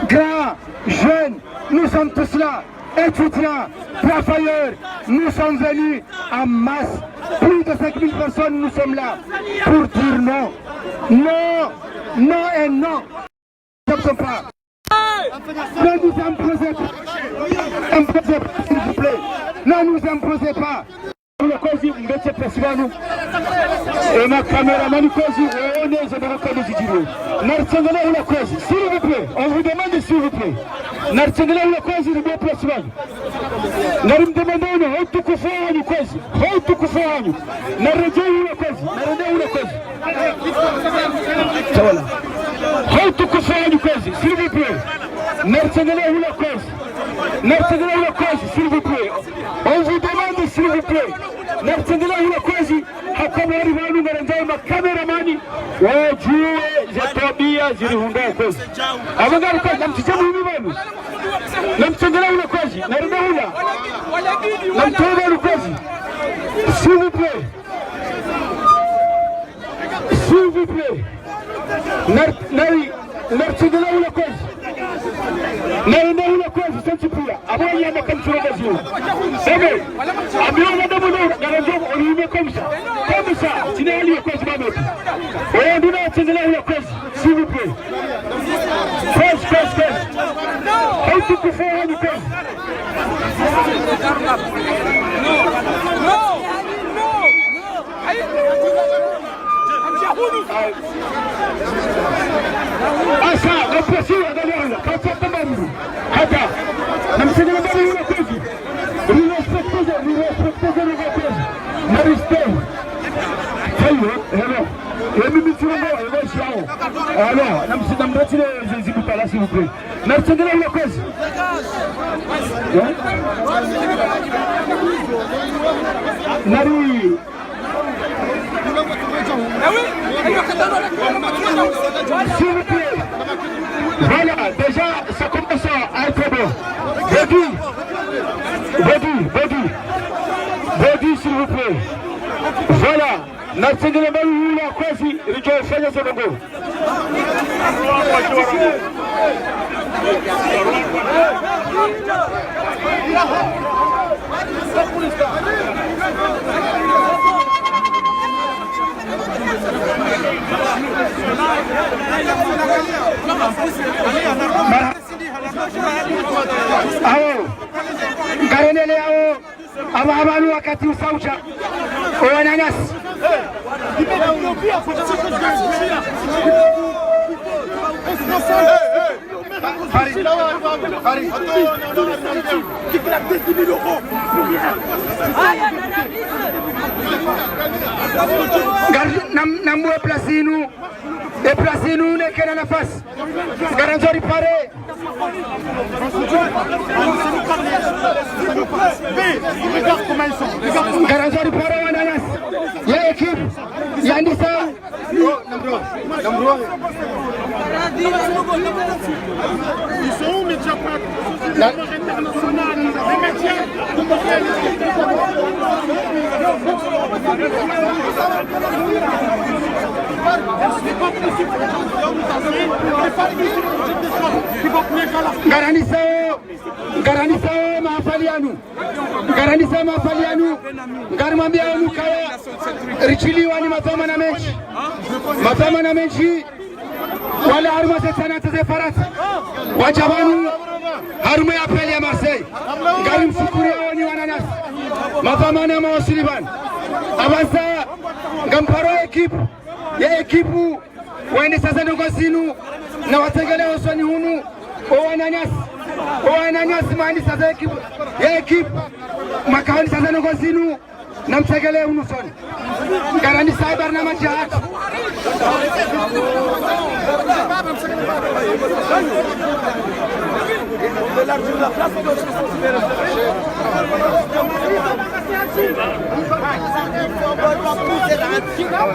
grands, jeunes, nous sommes tous là. Étudiants, travailleurs, nous sommes venus en masse. Plus de cinq mille personnes, nous sommes là pour dire non. Non, non et non. Ne nous imposez pas. Imposez pas, s'il vous plaît. Ne nous imposez pas. Hula kwezi, mlete presi pvanu. E ma caméraman kwezi, waone ze ndrongoo zidjiriyo. Naritsengelee hula kwezi, s'il vous plaît. On vous demande, s'il vous plaît. Naritsengelee hula kwezi, ribuwe presi pvanu. Ngarimdemandao unu, ha utukufu wahanyu kwezi. Ha utukufu wahanyu. Naredjeyi hula kwezi. Naredjeyi hula kwezi. Tawala. Ha utukufu wahanyu kwezi, s'il vous plaît. Naritsengelee hula kwezi. Naritsengelee hula kwezi, s'il vous plaît. On vous demande, s'il vous plaît. Naritsengelee hula kwezi. Haka mwari pvanu ngarandzao ma caméraman wadjuwe ze twabiya zirihundrao kwezi. Apvo ngari kwezi, namtsidje muhimi pvanu. Namtsengelee hula kwezi, narende hula. Namtowe pvanu kwezi. S'il vous plaît. S'il vous plaît. Nar-, nari, naritsengele hula kwezi. Nari, nari hula kwezi, senti pia. Abo yamba kamtsurongoziwa. Ebe, ambiwa madamu no, ngarandzo, orime comme ça. Comme ça, tsina hali ya kwezi mametu. Oya, nduna tsengele hula kwezi, s'il vous plaît. Kwezi, kwezi, kwezi. Hautu kufu hani kwezi. Asa, operasyon, angalia hula, kata tamambu. Kata. Namsengele mbali hula kwezi. Rirespecte, rirespecte hula kwezi. Narespect. Sayo, hello. Emi mitsurongo, hello, shao. Hello, namsi-, namdatile zi-, zibutala, s'il vous plaît. Naritsengele hula kwezi. Eh? Nari. S'il vous plaît. Voilà, déjà, ça commence à être bon. Bodi, bodi, bodi. Bodi, s'il vous plaît. Voilà. Naritsengele mbali hula kwezi, ridjo fanya zo ndrongoo. Awo. Ngarendeleyao. Aba, aba, ni wakati usauja. Owananyasi. Ngari-, nam-, namwe place inu. E place inu nekena nafasi. Ngarandzo ripare. Ngarandzo ripare wananyasi. Ya équipe. Yandisa. Ngarandzisao, ngarandzisao mahafali yanu. Ngarandzisao mahafali yanu. Ngarimwambiao ukaya rishiliwa ni madhwamana mendji. Madhwamana mendji. Wala harumwa ze tsana tsa ze Farantsa. Wadja pvanu harumwa ye appel ya Marseille. Ngarimshukuriao nyi wananyasi. Madhwamana mawaswili pvanu. Apvasa ngamparo équipe. Ye équipe wendesa ze ndrongoo zinu. Na watsengelee usoni hunu. O wananyasi. O wananyasi mwandisa ze équipe. Ye équipe. Mwaka wendesa ze ndrongoo zinu. Namtsengelee hunu usoni. Ngarandzisao barnamaji yahatru.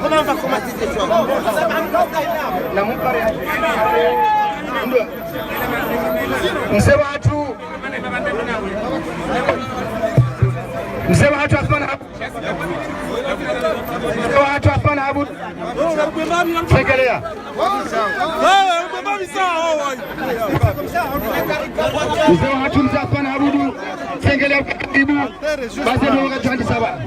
Comment on va commencer cette histoire ? Mze wahatru. Mze wahatru Athman Abdu. Mze wahatru Athman Abdu. Tsengelea. Mze wahatru mze Athman Abdu. Tsengelea ukaribu. Basi ndio wakati hadi saba.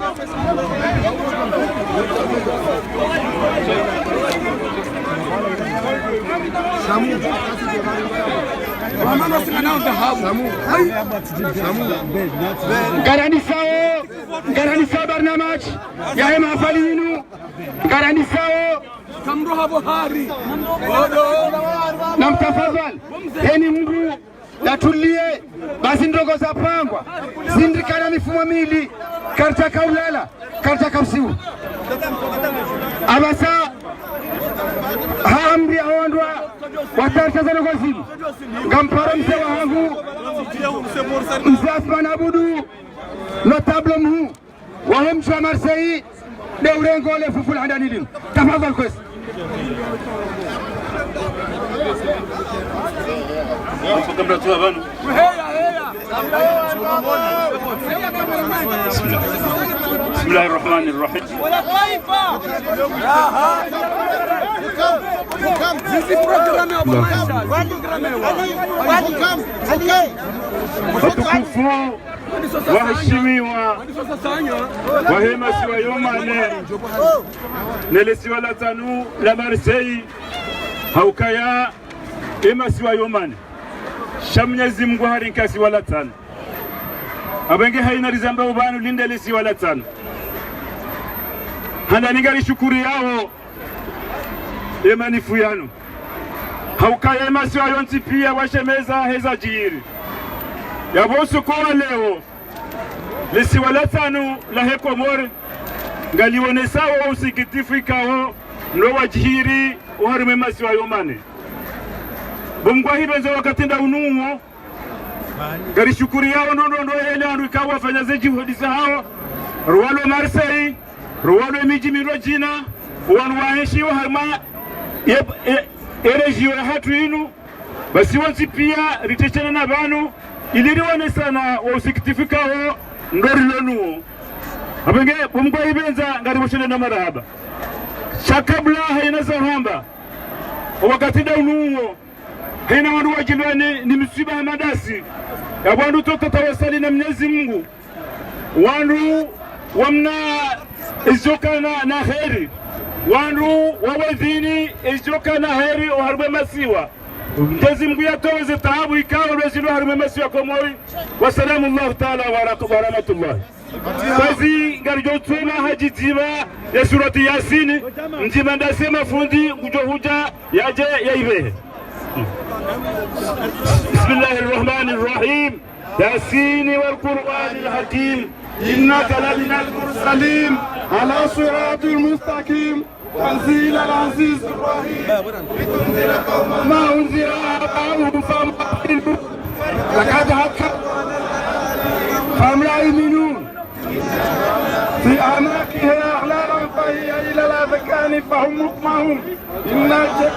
Ngarandzisao, ngarandzisao barnamaji yahe mahafali yinu. Ngarandzisao. Namtafadhali. Heni mdru natulie, basi ndrongoo zapangwa. Zindrikana mifumo mili, karidjaka ulala, karidjaka usiu. Apvasa, ha amri ya wandru watayarisha ze ndrongoo zinu. Ngamparo mze wahangu, mze Athman Abdu, notable mhuu wahe mdji wa Marseille, nde urengao le fuvu la handani linu. Tafadhali kwezi. بسم الله الرحمن الرحيم. Watukufu, waheshimiwa, wahe masiwa yo mane, ne le siwa la tsanu la Marseille, ha ukaya ye masiwa yo mane, sha Mnyezi Mngu harinka siwa la tsanu. Apvenge hayina rizamba upvanu linde le siwa la tsanu. Handani ngarishukuriyawo ye manifu yanu. Ha ukaya ye masiwa yontsi piya washemeza heza djiri. Yapvo usiku wa leo, le siwa la tsanu lahe Komori, ngalionesawo usikitifu ikao ndo wadjiri oharumwa ye masiwa yo mane. Bo Mngu ahipvendza wakati nda unu uwo, ngarishukuriyawo ndo ndo ndo yele wandru ikao wafanya ze djuhudi zahawo, ruwalo Marseille, ruwalo midji mindro djina, wandru waenshio harumwa ye, ye, ye région yahatru inu, basi wontsi piya riteshana na pvanu, ili rionesane wo usikitifu ikao ndo rilo nuwo. Apvenge bo Mngu ahipvendza ngaripvoshele na marahaba. Sha kabla hayina za hamba, owakati nda unu uwo, hayina wandru wadjilwa ni, ni misiba hama ndasi. Yapvo wandru tsotawasali na Mnyezi Mngu. Wandru wamna izo kana na heri. Wandru wawedhini izo kana heri oharumwa ye masiwa. Mnyezi Mngu yatowe ze taabu ikao lwezilwa harumwa ye masiwa Komori. Wasalamu Allahu taala wa rak-, wa rahmatullah. Kwezi ngaridjo tsoma hadji dzima ya surati Yasini, ndjima ndasi mafundi ngudjo hudja yadje yayipvehe. بسم الله الرحمن الرحيم. ياسين والقرآن الحكيم. إنك لمن المرسلين على صراط مستقيم. تنزيل العزيز الرحيم. لتنذر قوما ما أنذر آباؤهم فهم غافلون. لقد حق، فهم لا يؤمنون. في أعناقهم أغلال فهي إلى الأذقان فهم مقمحون. إنا ج-،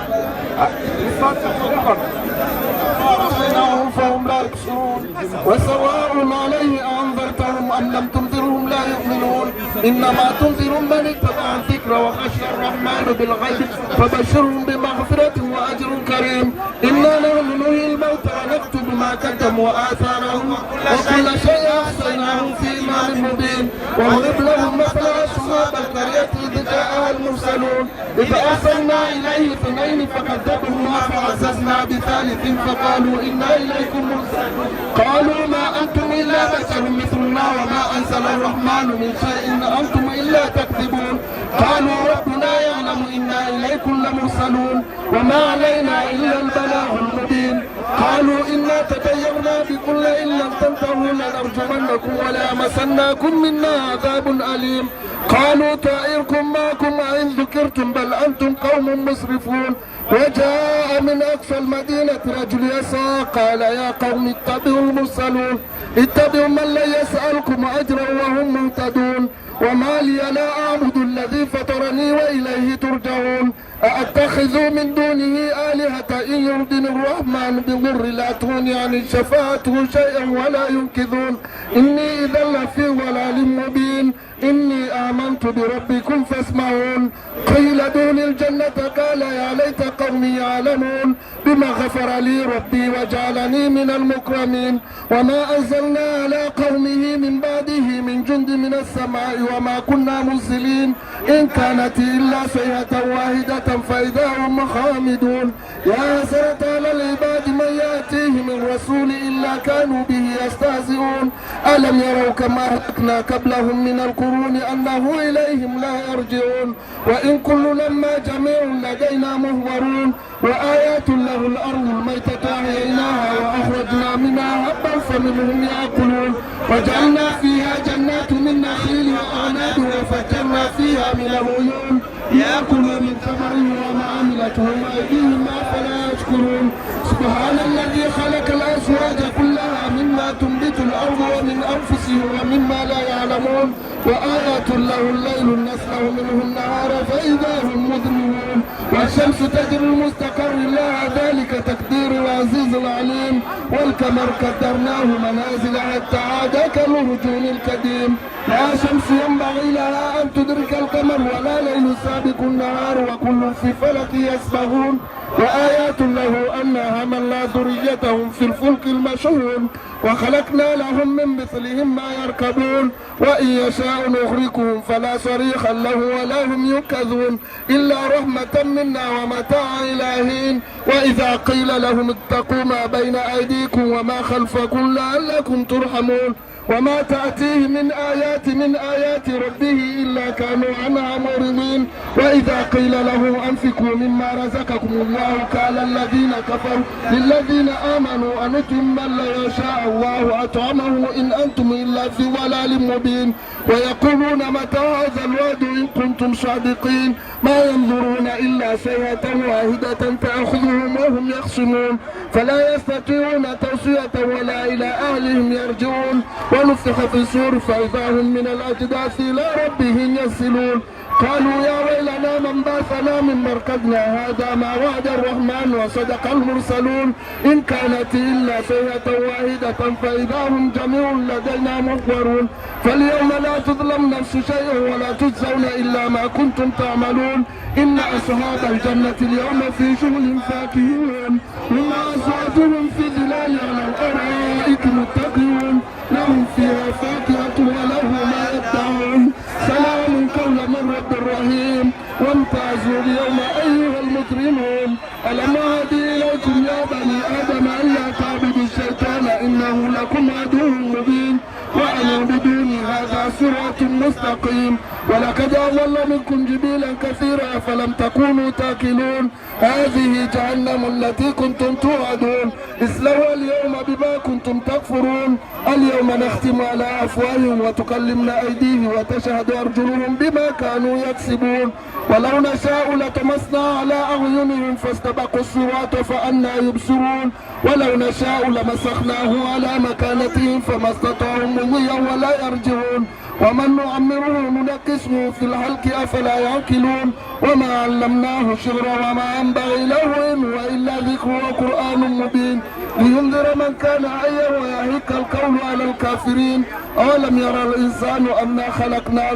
فهم لا يبصرون. وسواء عليه أأنذرتهم أم لم تنذرهم لا يؤمنون. إنما تنذر من اتبع الذكر وخشي الرحمن بالغيب فبشره بمغفرة وأجر كريم. إنا نحن نحيي الموتى ونكتب ما قدموا وآثارهم وكل شيء أحصيناه في إمام مبين. واضرب لهم مثلا أصحاب القرية إذ جاءها المرسلون. إذ أرسلنا إليه اثنين فكذبهما فعززنا بثالث فقالوا إنا إليكم مرسلون. قالوا ما أنتم إلا بشر مثلنا وما أنزل الرحمن من شيء إن أنتم إلا تكذبون. قالوا ربنا يعلم إنا إليكم لمرسلون. وما علينا إلا البلاغ المبين. قالوا إنا تطيرنا بكم لئن لم تنتهوا لنرجمنكم وليمسنكم منا عذاب أليم. قالوا طائركم معكم أئن ذكرتم بل أنتم قوم مسرفون. وجاء من أقصى المدينة رجل يسعى قال يا قوم اتبعوا المرسلون. اتبعوا من لا يسألكم أجرا وهم مهتدون. وما لي لا أعبد الذي فطرني وإليه ترجعون. أأتخذ من دونه آلهة إن يردن الرحمن بضر لا تغن عني شفاعتهم شيئا ولا ينقذون. إني إذا لفي ضلال مبين. إني آمنت بربكم فاسمعون. قيل ادخل الجنة قال يا ليت قومي يعلمون. بما غفر لي ربي وجعلني من المكرمين. وما أنزلنا على قومه من بعده من جند من السماء وما كنا مرسلين. إن كانت إلا صيحة واحدة فإذا هم خامدون. يا حسرة على العباد من يأتيهم الرسول إلا كانوا به يستهزئون. ألم يروا كم أهلكنا قبلهم من القرون أنهم إليهم لا يرجعون. وإن كل لما جميع لدينا محضرون. وآية له الأرض الميتة أحييناها وأخرجنا منها حبا فمنه هم يأكلون. وجعلنا فيها جنات من نخيل وأعناب وفجرنا فيها من العيون. ليأكلوا من ثمره وما عملته أيديهم أفلا يشكرون. سبحان الذي خلق الأزواج كلها مما تنبت الأرض ومن أنفسهم ومما لا يعلمون. وآية له الليل نسلخ منه النهار فإذا هم مظلمون. الشمس تجري لمستقر لها، ذلك تقدير العزيز العليم. والقمر قدرناه منازل حتى عاد كالعرجون القديم. لا شمس ينبغي لها أن تدرك القمر ولا ليل سابق النهار وكل في فلك يسبحون. وآية له أنا حملنا ذريتهم في الفلك المشحون وخلقنا لهم من مثله ما يركبون وإن يشاء نغرقهم فلا صريخ لهم ولا هم ينقذون. إلا رحمة منا ومتاعا إلى حين. وإذا قيل لهم اتقوا ما بين أيديكم وما خلفكم لعلكم ترحمون. وما تأتيهم من آية من آيات ربه إلا كانوا عنها معرضين. وإذا قيل لهم أنفقوا مما رزقكم الله قال الذين كفروا للذين آمنوا أنطعم من لو يشاء الله أطعمه إن أنتم إلا في ضلال مبين. ويقولون متى هذا الوعد إن كنتم صادقين. ما ينظرون إلا صيحة واحدة تأخذهم وهم يخصمون. فلا يستطيعون توصية ولا إلى أهلهم يرجعون. ونفخ في الصور فإذا هم من الأجداث إلى ربهم ينسلون. قالوا يا ويلنا من بعثنا من مرقدنا هذا ما وعد الرحمن وصدق المرسلون. إن كانت إلا صيحة واحدة فإذا هم جميع لدينا محضرون. فاليوم لا تظلم نفس شيئا ولا تجزون إلا ما كنتم تعملون. إن أصحاب الجنة اليوم في شغل فاكهون. هم وأزواجهم في ظلال على الأرائك متكئون. لهم فيها فاكهة ولهم ما يدعون. سلام قولا من رب رحيم. وامتازوا اليوم أيها المجرمون. ألم أعهد إليكم يا بني آدم ألا تعبدوا الشيطان إنه لكم عدو مبين. وأن اعبدوني هذا صراط مستقيم. ولقد أضل منكم جبلا كثيرا أفلم تكونوا تعقلون. هذه جهنم التي كنتم توعدون. اصلوها اليوم بما كنتم تكفرون. اليوم نختم على أفواههم وتكلمنا أيديهم وتشهد أرجلهم بما كانوا يكسبون. ولو نشاء لطمسنا على أعينهم فاستبقوا الصراط فأنى يبصرون. ولو نشاء لمسخناهم على مكانتهم فما استطاعوا مضيا ولا يرجعون. ومن نعمره ننكسه في الخلق أفلا يعقلون. وما علمناه الشعر وما ينبغي له إن هو إلا ذكر وقرآن مبين. لينذر من كان حيا ويحق القول على الكافرين. أولم ير الإنسان أنا خلقنا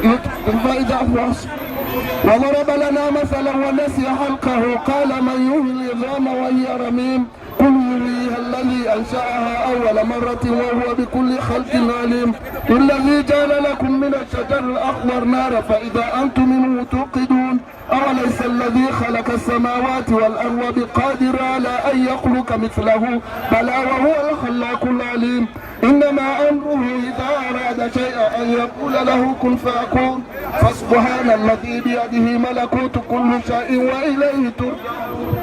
نطفة فإذا هو وضرب لنا مثلا ونسي خلقه قال من يحيي العظام وهي رميم. قل يحييها الذي أنشأها أول مرة وهو بكل خلق عليم. الذي جعل لكم من الشجر الأخضر نارا فإذا أنتم منه توقدون. أوليس الذي خلق السماوات والأرض بقادر على أن يخلق مثلهم؟ بلى وهو الخلاق العليم. إنما أمره إذا أراد شيئا أن يقول له كن فيكون. فسبحان الذي بيده ملكوت كل شيء وإليه ترجعون.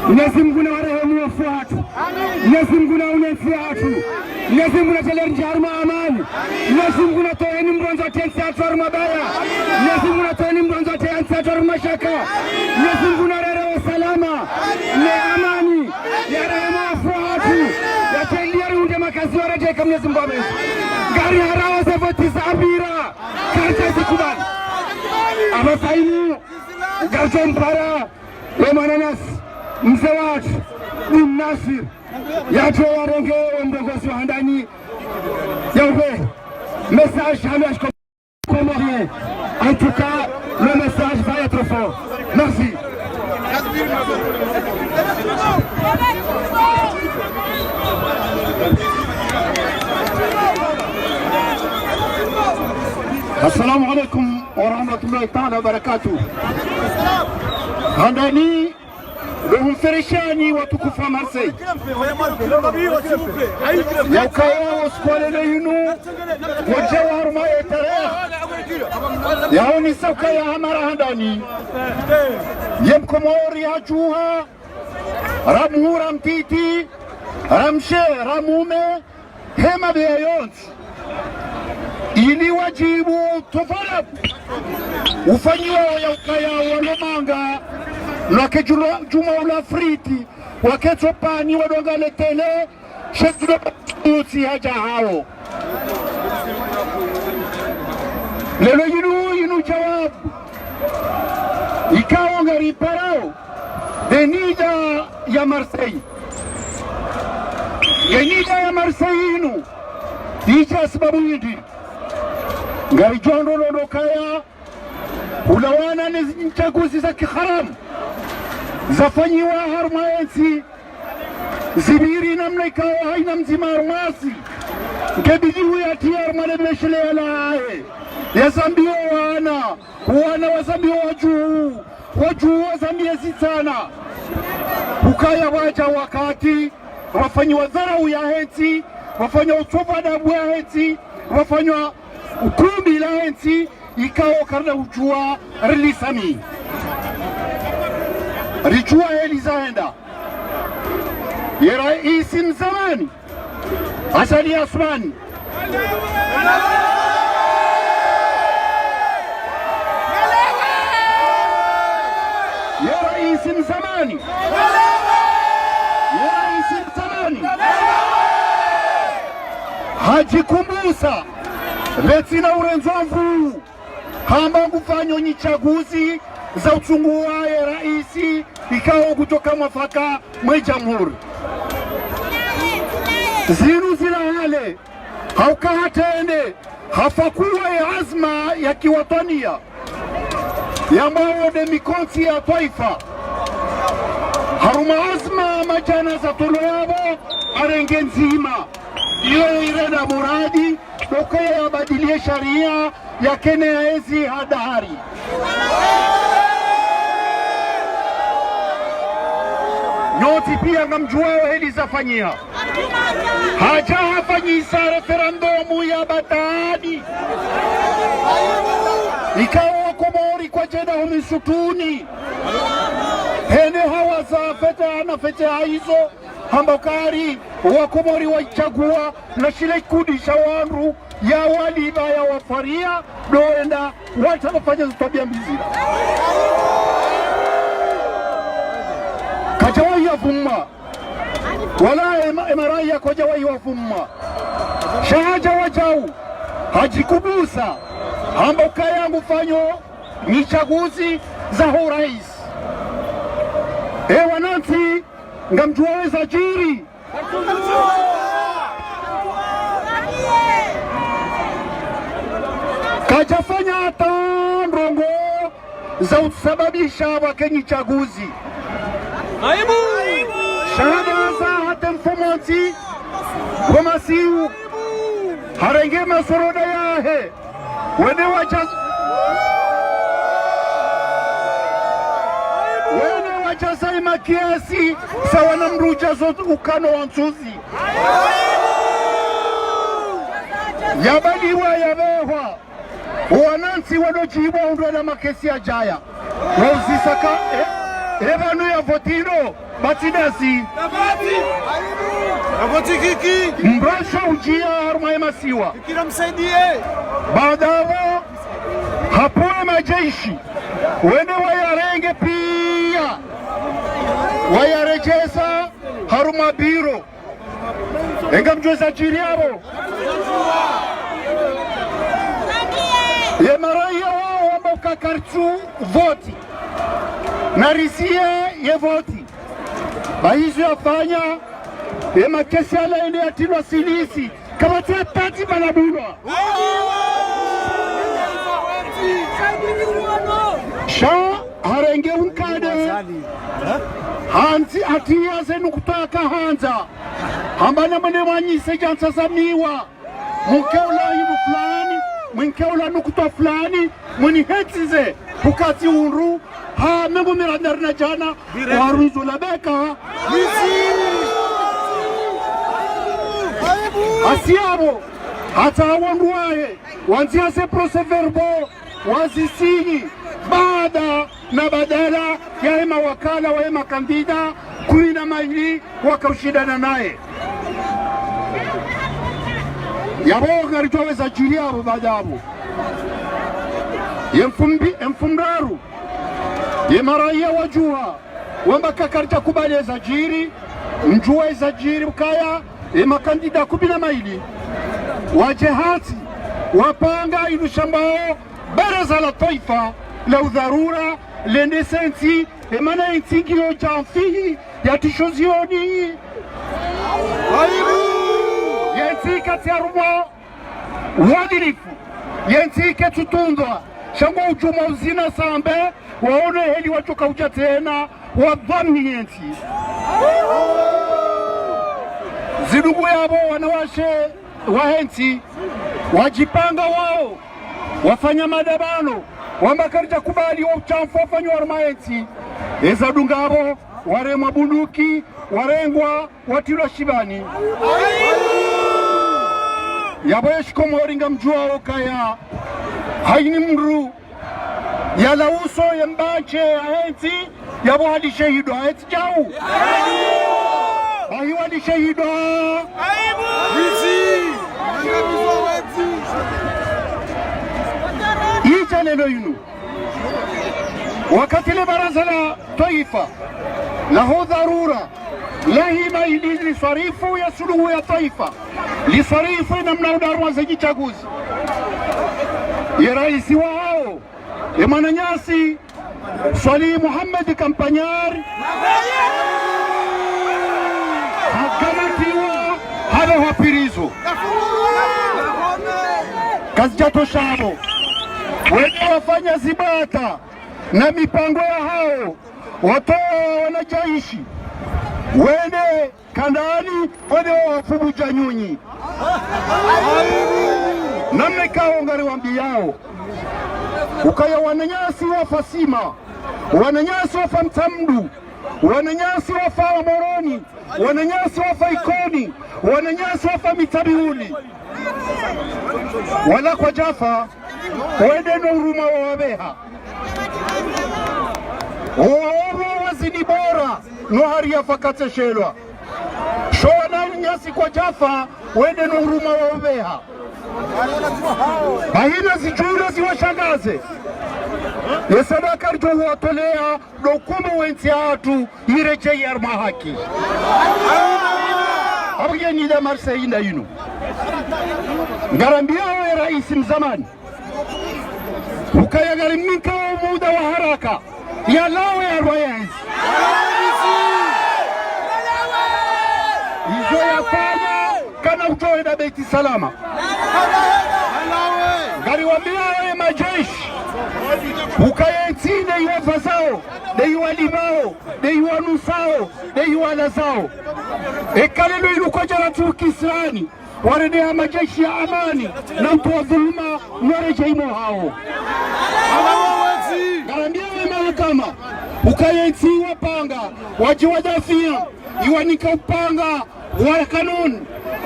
Mwenyezi Mungu nawarehemu wafu hatru. Mwenyezi Mungu naunensi hatru. Mwenyezi Mungu natele ndjema harumwa amani. Mwenyezi Mungu natoeni mrondzo atentsi hatru harumwa baya. Mwenyezi Mungu natoeni mrondzo atentsi hatru harumwa shaka. Mwenyezi Mungu narere usalama ne amani. Yarehemu wafu hatru. Yatsaidie riunde makazi waredjeka Mwenyezi Mungu abe. Ngari harawo ze voti zapvira. Karitsi zikubali. Apvasa inu. Ngaridjo mpara. Ye mwananyasi, mze watru, Bin Nasir, yadje yarenge wo mrongozi wa handani, yauhe message hama ya shikomorien. En tout cas, le message va être fort. Merci. Assalamu alaikum wa rahmatullahi ta'ala wa barakatuh. Handani, ndo humfereshani watukufu wa Marseille. Yaukaya usiku wa leo yinu, wodja wa harumwa ye tarehi. Yaonesa ukaya hamara handani. Ye mkomori hadjuha, ra mhuu ra mtiti, ra mshe, ra mume, hama beya yontsi. Ili wadjibu tofauti ufanyiwa yaukaya walo manga, lwake djuma, djuma ula friti, wake tsopani wadunga le télé, shetsi Tutsi hadja hawo. Leo yinu, yinu djawabu ikao ngariparao nde nida ya Marseille. Ye nida ya Marseille yinu, idja sababu yindri? Ngaridjo ndrongoo kaya ulawana ne zi-, ntsaguzi za kiharamu zafanyiwa harumwa yentsi zipviri namna ikao haina mdzima harumwa si. Ngebidi uyatria harumwa le besheleya lahe. Yazambiwa wana, wana wazambiwa wadjuu, wadjuu wazambiwa zitsana. Ukaya wadja wakati wafanyiwa dharau yahe ntsi, wafanyiwa utsovu adabu yahe ntsi, wafanyiwa ukumbi lahe ntsi, ikao karina udjua rilisani. Ridjua heli zahenda. Ye raisi mzamani, Azali Assoumani. Ye raisi mzamani. Ye raisi mzamani. Hadjikumbusa, pvatsina urendzo nvuu, hamba ngufanyo nyitsaguzi za utsungua ye raisi ikao kutsoka mwafaka mwe jamhuri. Zinu zila hale, hauka hatrende, hafakuwa ye azma ya kiwatwaniya, yambwao nde mikontsi ya twaifa. Harumwa azma madjana za tolo yapvo, arenge ndzima. Iyo irenda muradi, ukaya yabadiliye sharia, yakene yaezi hadahari. Nyontsi pia ngamdjuao heli zafanyiha. Hadja hafanyisa referendum ya batwili. Ikao Wakomori kwadjenda ho misutruni. Hende hawaza fete hana fete haizo. Hamba kari Wakomori watsagua na shile shikundi sha wandru ya walipva ya wafaria, ndo wenda watsa wafanya zitwabia mbi zila. Kadjawahi yavuma. Wala ema-, emaraya kwadjawahi wavuma. Sha hadja wadjau, hadjikubusa, hamba ukaya ngufanyo nyitsaguzi za urais. E wanantsi, ngamdjuao eza djiri. Kadjafanya hata ndrongoo za usababisha pvwake nyitsaguzi. Aibu! Sha hamba za hata mfumontsi wa masihu, harenge masoroda yahe. Wende wadja-, wende wadjaza imakiasi sawa na mdru udjazo ukano wa ntsuzi. Yabaliwa yabehwa. Wanantsi wandodjibwa undrwela makesi yadjaya. Wauzisa ka, e, e pvanu yavoti ndo, batsi ndasi. Yavoti. Yavoti kiki. Mrasha udjia harumwa emasiwa. Fikira msaidie. Baada yapvo, hapvo emajeshi, wende wayarenge pia, wayaredjeza harumwa biro. E ngamdjuo eza djiri yapvo. Yemaraya wao wamba uka karitsu voti. Na risiye ye voti. Ba izo yafanya, yemakesi yala yende yatrilwa silisi. Kapvatsi hata tsi pvala bulwa. Sha harenge unkade. Hantsi hatria ze nukutwa yaka handza. Hamba namwende mwanyise djantsa za miwa. Mnkeula yinu fulani, mnkeula nukutwa fulani, mwini hetsize, hukati undru, ha mengo miraru na djana, waruzo la beka. Asi yapvo, hata wandru wahe, wandzia ze procès-verbaux, wazisinyi, baada na badala ya emawakala wa emakandida kumi na maili wakaushindana naye. Yapvo ngaridjuao eza djiri yapvo baada yapvo. Ye mfumbi-, ye mfumraru, yemaraya wadjuha, wamba ka karidja kubali eza djiri, mdjuwa eza djiri ukaya, Ye makandida kumi na mayili wadje hantsi, wapanga inu shambao baraza la twaifa la udharura, lende sentsi, ye mana yentsi ngiyo djamfihi ya tisho zioni. Yentsi katsi harumwa uadilifu, yentsi ketsu tundwa, sha ngo udjuma uzina sambe, waone heli wadjoka udja tsena, wadhwamini yentsi. Zidungu yapvo wanawashe wahe ntsi, wadjipanga wao, wafanya madabano, wamba karidja kubali wo utshafu wafanywa harumwa yentsi. Eza dunga apvo, waremwa bunduki, warengwa, watrilwa shibani. Yapvo ye shikomori ngamdjuwao kaya hayini mndru yala uso ye mbandje yahe ntsi, yapvo halishe hidwa, hetsi djau. Bahi walishe hidwa. Idja lelo yinu, wakati le baraza la twaifa laho dharura lahima ili liswarifu ye suluhu ya twaifa, liswarifu ye namna udarwa ze djitsaguzi, ye raisi wahao, ye mwananyasi Swalihi Mohamed Kampanyari, hakamatiwa, hapvehwa prison. Kazidjatosha apvo, wende wafanya zibata na mipango yahao, watowa wanadjeshi, wende Kandani, wende wafubudja nyunyi. Namna ikao ngariwambiyao ukaya wananyasi wafa Sima, wananyasi wafa Mtsamdu, wananyasi wafa Moroni, wananyasi wafa Ikoni, wananyasi wafa Mitsamihuli. Wala kwadjafa, wende no uruma wawapveha. Owo wazidi bora, no hari yafa katseshelwa. Sho wananyasi kwadjafa, wende no uruma wawapveha. Bahina zidjule ziwashangaze. Ye sadaka ridjo huwatolea, ndo ukumbu we ntsi yahatru yiredjeyi harumwa haki. Apvo ye nida Marseille nda yinu. Ngarambiyao ye raisi mzamani ukaya ngarimnika wo muda wa haraka yalawe harumwa yentsi. Izo yafanya kana utowe na Beit Salam. Ngariwambiyao ye madjeshi ukaya yentsi nde yiwapvazao, nde yiwalipvao, nde yiwanusao, nde yiwalazao. Eka lelo yinu kwadjaratsi kisirani, warende ha madjeshi ya amani, na utowa dhuluma, waredjeyi mwahao. Ngarambiyao ye mahakama ukaya yentsi yiwapanga, wadji wadafia, yiwanika upanga wa kanuni,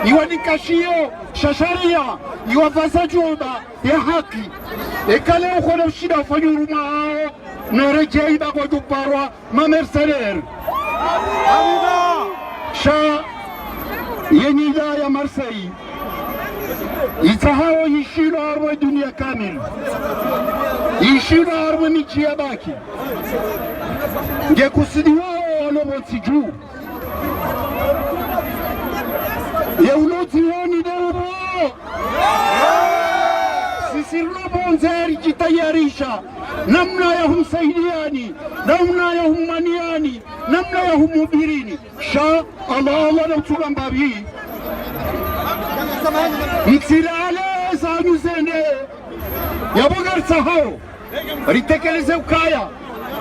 yiwanika shiyo sha sharia, yiwapvaza djuba ya haki. Eka leo kona ushinda ufanya uruma wahao, waredjeyi ba kwadjuparwa ma mercenaires. Sha ye nida ya Marseille, yitsahao yishilwa harumwa dunia kamili, yishilwa harumwa midji ya baki. Nge kusudiwao walo pvontsi dju. Ye ulo dzioni nde upvo. Sisi rilo pvondze ridjitayarisha namna ya humsaidiyani, namna ya hummaniani, namna ya humhubirini. Sha Allah, Allah na utsuka mbapvi. Mtsilale zanyu zende. Yapvo ngaritsahao ritekeleze ukaya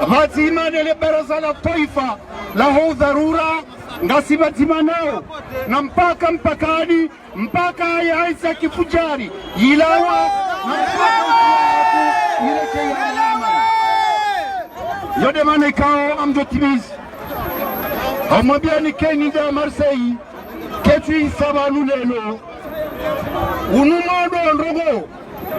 pvadzima ne le baraza la twaifa laho udharura, ngasi pvadzima nao, na mpaka mpakani, mpaka ye yentsi ya kifudjari yilawa, na mpaka yiredjeyi harumwa amani. Yo nde mana ikao ngamdjo timizi. Ngamwambiyani ke nida Marseille, ketsu isa pvanu lelo. Unu mwando wa ndrongoo,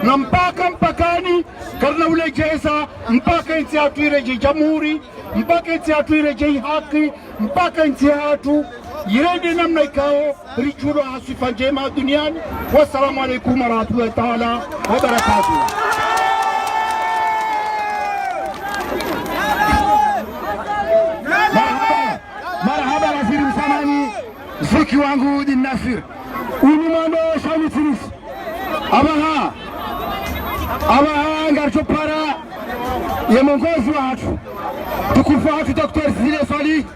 na mpaka mpakani, karina uledjeza, mpaka yentsi yahatru yiredjeyi jamhuri, mpaka yentsi yahatru yiredjeyi haki, mpaka yentsi yahatru yirende namna ikao ridjulwa ha swifa ndjema duniani. Wassalamu alaikum warahmatullahi taala wabarakatuh. Marahaba, marahaba waziri msamani. Toki wangu di Nasir. Unu mwando shani tinis. Apvaha. Apvaha ngaridjo para ye mongozi wahatru. Mtukufu wahatru Docteur Zile Soilihi.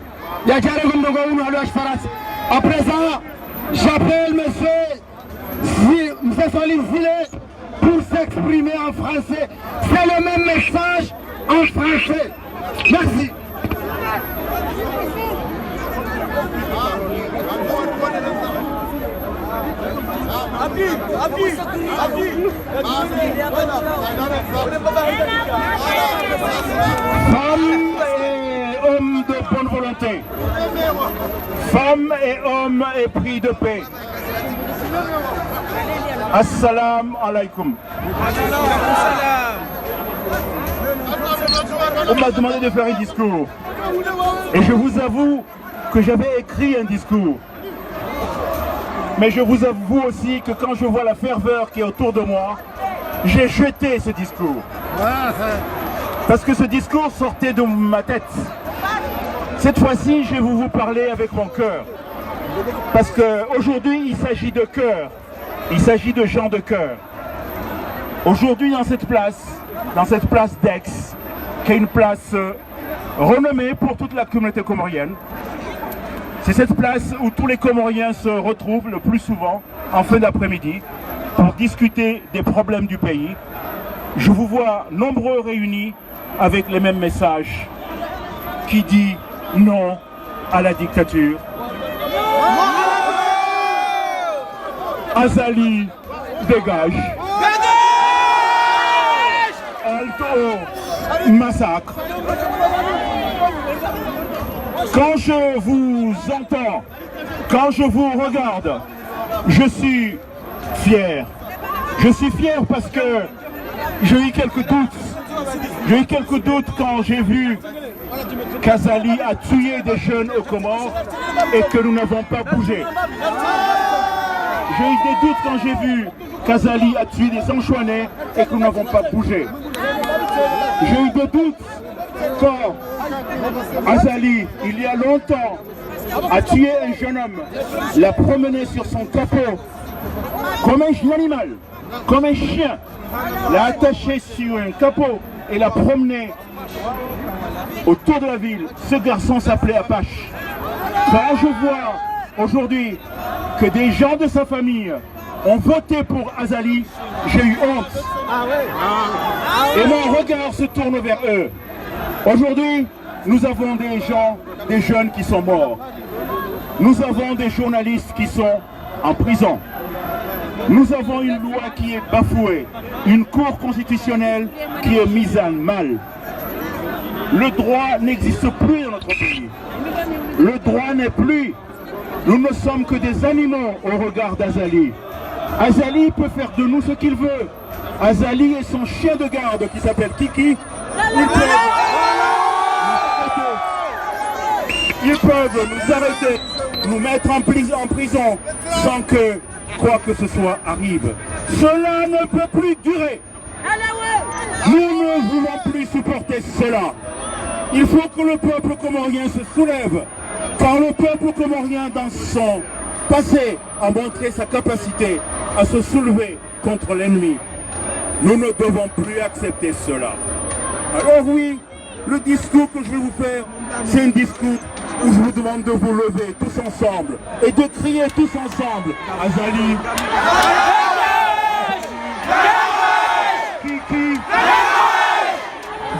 Yadje yarenge mrongoo unu ha lugha ya shifarantsa. À présent, j'appelle monsieur Zi-, monsieur Soilihi Zile pour s'exprimer en français. C'est le même message en français. Merci. Femmes et hommes de bonne volonté, femmes et hommes épris de paix, Assalamu alaikum. On m'a demandé de faire un discours. Et je vous avoue que j'avais écrit un discours. Mais je vous avoue aussi que quand je vois la ferveur qui est autour de moi, j'ai jeté ce discours. Parce que ce discours sortait de ma tête. Cette fois-ci, je vais vous parler avec mon cœur. Parce qu'aujourd'hui, il s'agit de cœur. Il s'agit de gens de cœur. Aujourd'hui, dans cette place, dans cette place d'Aix, qui est une place, euh, renommée pour toute la communauté comorienne, c'est cette place où tous les Comoriens se retrouvent le plus souvent en fin d'après-midi pour discuter des problèmes du pays. Je vous vois nombreux réunis avec les mêmes messages qui dit non à la dictature. Azali, dégage. Halte au massacre. Quand je vous entends, quand je vous regarde, je suis fier. Je suis fier parce que j'ai eu quelques doutes. J'ai eu quelques doutes quand j'ai vu qu'Azali a tué des jeunes aux Comores et que nous n'avons pas bougé. J'ai eu des doutes quand j'ai vu qu'Azali a tué des Anjouanais et que nous n'avons pas bougé. J'ai eu des doutes quand Azali, il y a longtemps, a tué un jeune homme, l'a promené sur son capot, comme un animal, comme un chien, l'a attaché sur un capot et l'a promené autour de la ville. Ce garçon s'appelait Apache. Quand je vois aujourd'hui que des gens de sa famille ont voté pour Azali, j'ai eu honte. Et mon regard se tourne vers eux. Aujourd'hui, nous avons des gens, des jeunes qui sont morts. Nous avons des journalistes qui sont en prison. Nous avons une loi qui est bafouée, une cour constitutionnelle qui est mise à mal. Le droit n'existe plus dans notre pays. Le droit n'est plus. Nous ne sommes que des animaux au regard d'Azali. Azali peut faire de nous ce qu'il veut. Azali et son chien de garde qui s'appelle Kiki, ils peuvent nous arrêter, ils peuvent nous arrêter, nous mettre en plis-, en prison sans que quoi que ce soit arrive. Cela ne peut plus durer. Nous ne voulons plus supporter cela. Il faut que le peuple comorien se soulève, car le peuple comorien, dans son passé, a montré sa capacité à se soulever contre l'ennemi. Nous ne devons plus accepter cela. Alors oui, le discours que je vais vous faire, c'est un discours où je vous demande de vous lever tous ensemble et de crier tous ensemble : Azali, Kiki,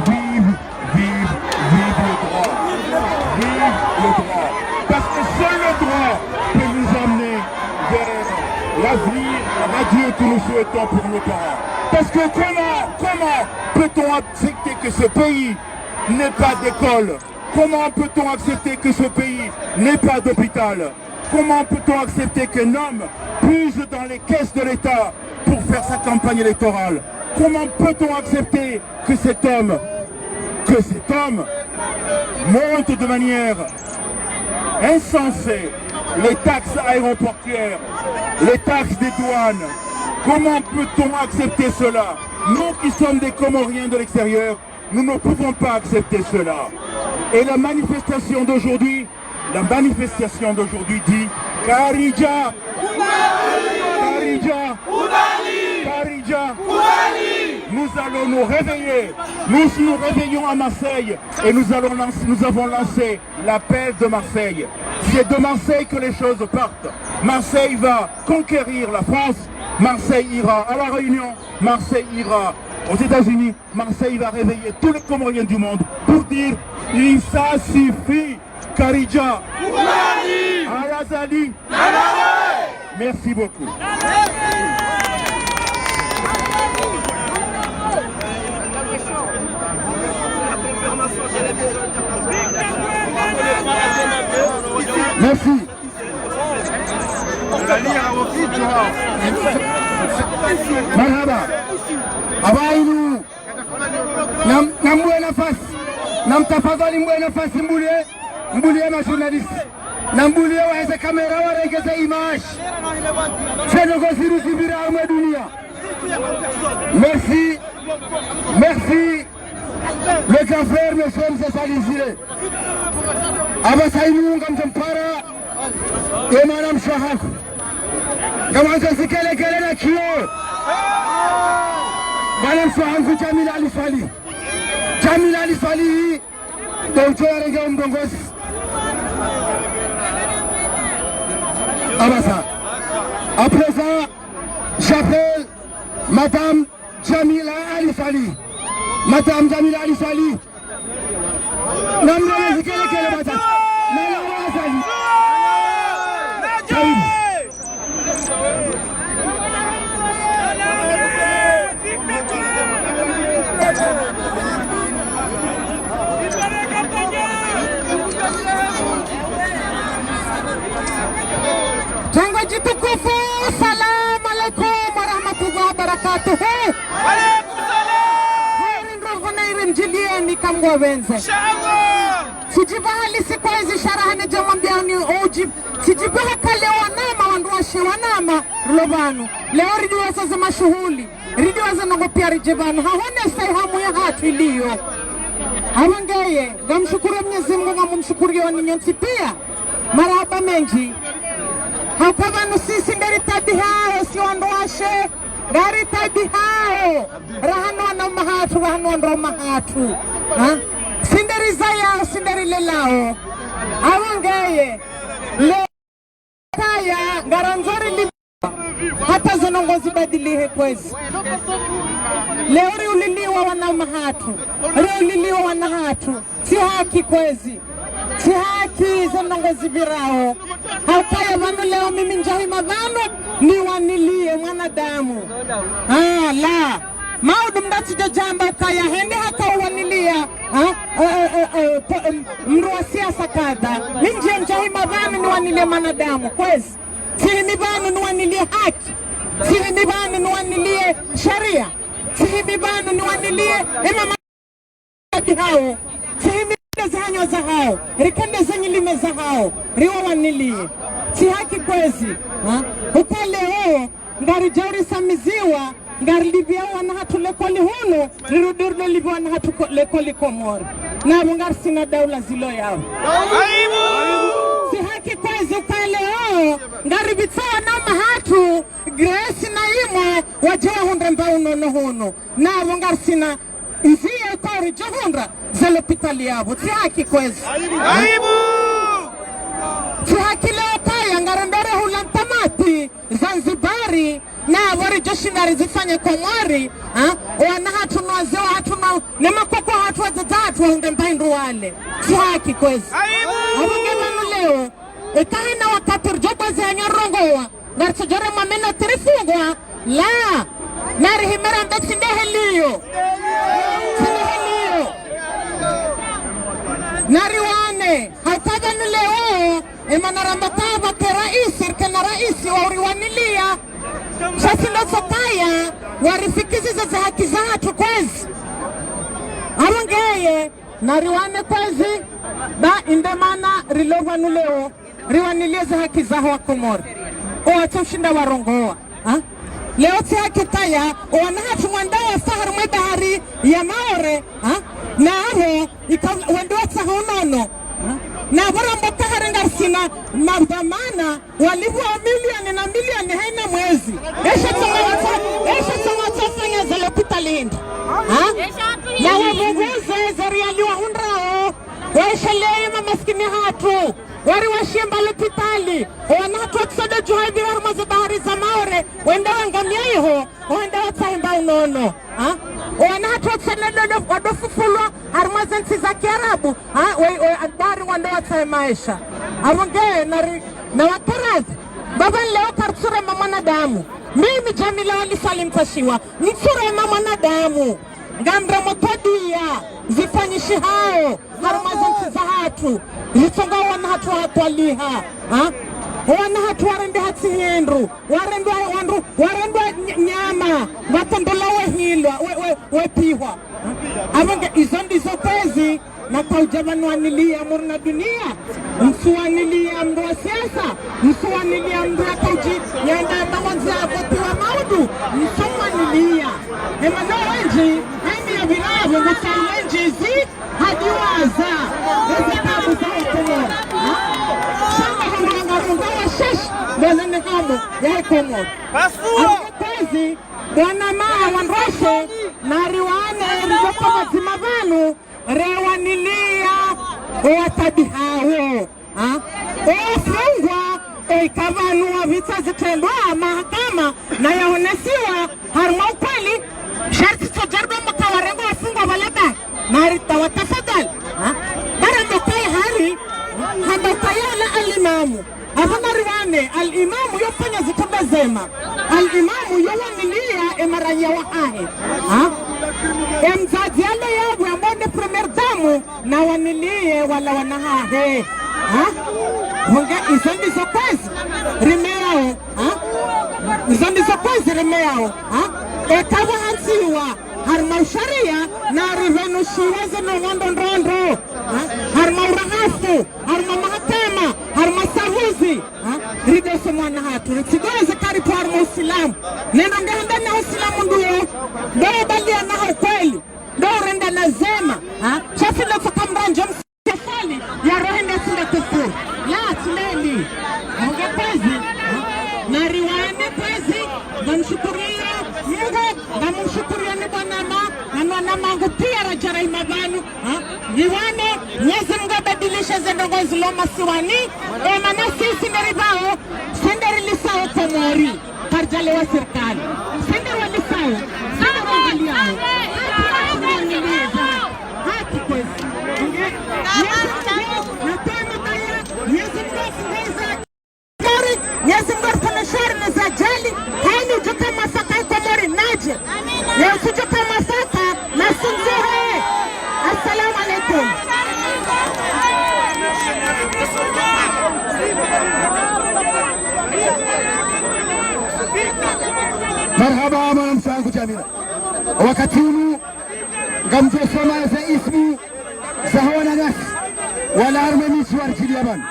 vive, vive, vive le droit. Vive le droit. Parce que seul le droit peut nous amener vers l'avenir radieux que nous souhaitons pour nos parents. Parce que comment, comment peut-on accepter que ce pays n'ait pas d'école ? Comment peut-on accepter que ce pays n'ait pas d'hôpital ? Comment peut-on accepter qu'un homme puise dans les caisses de l'État pour faire sa campagne électorale ? Comment peut-on accepter que cet homme, que cet homme monte de manière insensée les taxes aéroportuaires, les taxes des douanes ? Comment peut-on accepter cela ? Nous qui sommes des Comoriens de l'extérieur, nous ne pouvons pas accepter cela. Et la manifestation d'aujourd'hui, La manifestation d'aujourd'hui dit: Karidja! Karidja! Karidja! Nous allons nous réveiller. Nous nous réveillons à Marseille et nous allons lancer, nous avons lancé l'appel de Marseille. C'est de Marseille que les choses partent. Marseille va conquérir la France. Marseille ira à La Réunion. Marseille ira aux États-Unis. Marseille va réveiller tous les Comoriens du monde pour dire: il, ça suffit. Karidja. Kubali. Al-Azali. Nalawe. Merci beaucoup. Merci. Marhaba. Abainu. Nam-, nambuwe nafasi. Namtafadhali mbuwe nafasi mbuliye, mbuliye ma journaliste. Nambuliye waheze caméra warenge ze image. Ze ndrongoo zinu zipvira harumwa dunia. Merci. Merci. Le grand frère, monsieur Mzee Salim Zile. Apvasa inu ngamdjo mpara ye mwanamshe wahangu. Ngamwandzo zikelekele na kiyo. Mwanamshe wahangu Jamila Ali Swalihi. Jamila Ali Swalihi. Donc, tu as regardé mon gosse. Apvasa. À présent, j'appelle Madame Jamila Ali Swalihi. Madame Jamila Ali Swalihi. Namna zikelekele bata. Nalawa Azali. Karibu. Djangwe djitukufu, salamu alaikum warahmatullahi wabarakatuhu. Kheri ndrongoo na iri mdjiliyeni kamwe wendze. Inshallah. Tsidjipva halisi kwezi sha raha ne djamwambiani udji. Tsidjipva haka leo wanama, wandruwashe wanama, rilo pvanu. Leo ridiwaza ze mashuhuli, ridiwaza ndrongoo piya ridje pvanu. Hahonesa ihamu yahatru iliyo. Apvo ngeye, ngamshukuru Mwenyezi Mungu, ngamumshukuru yo ni nyontsi piya. Marahaba mendji. Hauka pvanu sisi nde ritabihao, si wandruwashe. Ngaritabihao. Raha no wananya wahatru, raha no wandruwame wahatru. Ha? Si nde rizayao, si nde rilelao. Apvo ngeye. Leo kaya, ngarandzo rilipve. Hata ze ndrongoo zibadilihe kwezi. Leo riuliliwa wananya wahatru. Riuliliwa wana wahatru. Tsi haki kwezi. Tsi haki ze ndrongoo zipvirao. Haukaya pvanu leo mimi ndjahima pvanu niwaniliye mwanadamu. Ah, la. Maudu mdru tsidjadjamba ukaya hende hata uwaniliya. Ah, eh, eh, eh, eh, po-, em, mdru wa siasa kadha. Mi ndje ndjahima pvanu niwaniliye mwanadamu. Kwezi. Tsihimi pvanu niwaniliye haki. Tsihimi pvanu niwaniliye sharia. Tsihimi pvanu niwaniliye emama hao, tsihimi ze hanyo zahao, rikende ze nyilime zahao, riwawaniliye. Tsi haki kwezi, ha? Uka leo, ngaridjo risamiziwa, ngarilipviya wana hatru lekoli hunu, rirudi rilo lipviya wana hatru ko-, lekoli Komori. Napvo ngarisina daula zilo yapvo. Aibu! Tsi haki kwezi uka leo, ngaripvitsa wananya wahatru, Grace na Imo, wadje wahundre mba unono hunu. Napvo ngarisina ndziya ikao ridjo hundra ze lopitali yapvo. Tsi haki kwezi. Aibu! Tsi haki leo kaya ngarendao rehula ntamati Zanzibari, napvo ridjo shinda rizifanye Komori, ha? Wana hatru no wazee wahatru no, ne makoko hatru wadzadze hatru wahundre mba hindru wale. Tsi haki kwezi. Aibu! Apvo nge pvanu leo, eka hina wakati ridjo kwezi hanya rongowa, ngaritsodjo rema meno tirifungwa, la, narihime rambe tsi nde heli iyo. Tsi nde heli iyo. Nariwane, hauka pvanu leo, emana ramba kaya pvwake raisi, rikena raisi wa uriwaniliya. Sha tsi ndo tsokaya, warifikizize ze haki zahatru kwezi. Apvo ngeye, nariwane kwezi, ba inde mana rilo pvanu leo. Riwaniliye ze haki zaho wa Komori. Owatso ushinda warongowa. Ha? Leo tsi haki kaya, owana hatru ngwendao wafa harumwa bahari ya Maore. Ha? Napvo, ika wende watsaha unono. Ha? Na pvo ramba ukaya hari ngarisina madhwamana walipvwa milioni na milioni hayina mwezi. Esha tsonga watso, esha tsonga watsofanya ze lopitali ndri? Ha? Na wapvunguze ze riali wahundrao, wesheleye mamasikini hatru, wari washemba lopitali, owana hatru watsodjo djuha ipvi harumwa ze bahari za Maore, wende wangamie iho, wende watsahe mba unono. Ha? Owana hatru watsena dodo, wadofufulwa harumwa ze ntsi za kiarabu. Ha? We, we, adari wando watsahe maesha. Apvo nge, nari, na wakaradhi. Baba leo karitsurema mwanadamu. Mimi Jamila Wali Salim Tashiwa, ntsurema mwanadamu. Ngamremo twabiya zifanyishihao harumwa ze ntsi za hatru, zitsonga wana hatru watwaliha, ha? Wana hatru warende hatsi hindru, warendwa wandru, warendwa ny-, nyama, watondola wehilwa, we, we, wepihwa. Apvo nge izo ndizo kwezi, na kaudja pvanu waniliya murina duniya, mtsuwaniliya mndru wa siasa, mtsuwaniliya mndru wa kaudji, yanda ya mawanzi ya votiwa maudu, mtsuwaniliya. Emana wendji, hayini ya pvirapvo, ngutsaha wendji zi, hadiwaza, ezi tabu za Komori. Ha? Shamba hanga hanga hanga wa sheshi, ndeze ne hamu ya Komori. Apvo kwezi, bwana ma wandrwashe, nariwane, ridjoka pvadzima pvanu, rewaniliya, owatabihawo. Ha? Owafungwa, oika pvanu wapvitsa zitrendwa, mahakama, na yaonesiwa, harumwa ukweli, sharti tsodjaribwa maka warengwa wafungwa pvala ba, nari tawa tafadhali. Ha? Bara ndo kaya hari, hamba kaya ola alimamu. Apvo nariwane, alimamu yofanya zitrendwa zema. Alimamu yowaniliya emaranya wahahe. Ha? Emdzadze ale yapvo ambao nde première dame, nawaniliye wala wana hahe. Ha? Honge izo ndizo kwezi rimeyao. Ha? Izo ndizo kwezi rimeyao. Ha? Eka pvo hantsiwa harumwa ushariya, narivenushiwe zinu ngondo ndrondro. Ha? Harumwa urahafu, harumwa mahakama, harumwa sahuzi. Ha? Ridose mwana hatru, ritsigoze karibu harumwa usilamu. Neno nge handa na usilamu nduwo, ndo ubaliya na ukweli, ndo urenda na zema. Ha? Shafi lo tsoka mrandjo msafali, ya rohende tsinda kufuru. La, tsileli. Honge kwezi. Ha? Nariwane kwezi, ngamshukuriyo Mungu, ngamshukuriyo ni bwana ma, na mwana mangu piya radja rahima pvanu. Ha? Riwane, Mwenyezi Mungu abadilishe ze ndrongoo zilo masiwani, emana sisi nderipvao, si nderilisao Komori, karidjalewa sirikali. Si nderiwalisao, si nderiwangaliyao. Haki kwezi. Mwenyezi Mungu, na tena kaya, Mwenyezi Mungu afunguze Komori, Mwenyezi Mungu arikoneshe ne za ajali, hayini udjoka mwafaka Komori nadje. Ye utsudjoka mwafaka, nasunzuhe. Assalamu alaikum. Marahaba, mwanamshe wangu Jamila. Wakati unu, ngamdjosoma ze ismu zaho wananyasi wala harumwa emidji waridjiliya pvanu.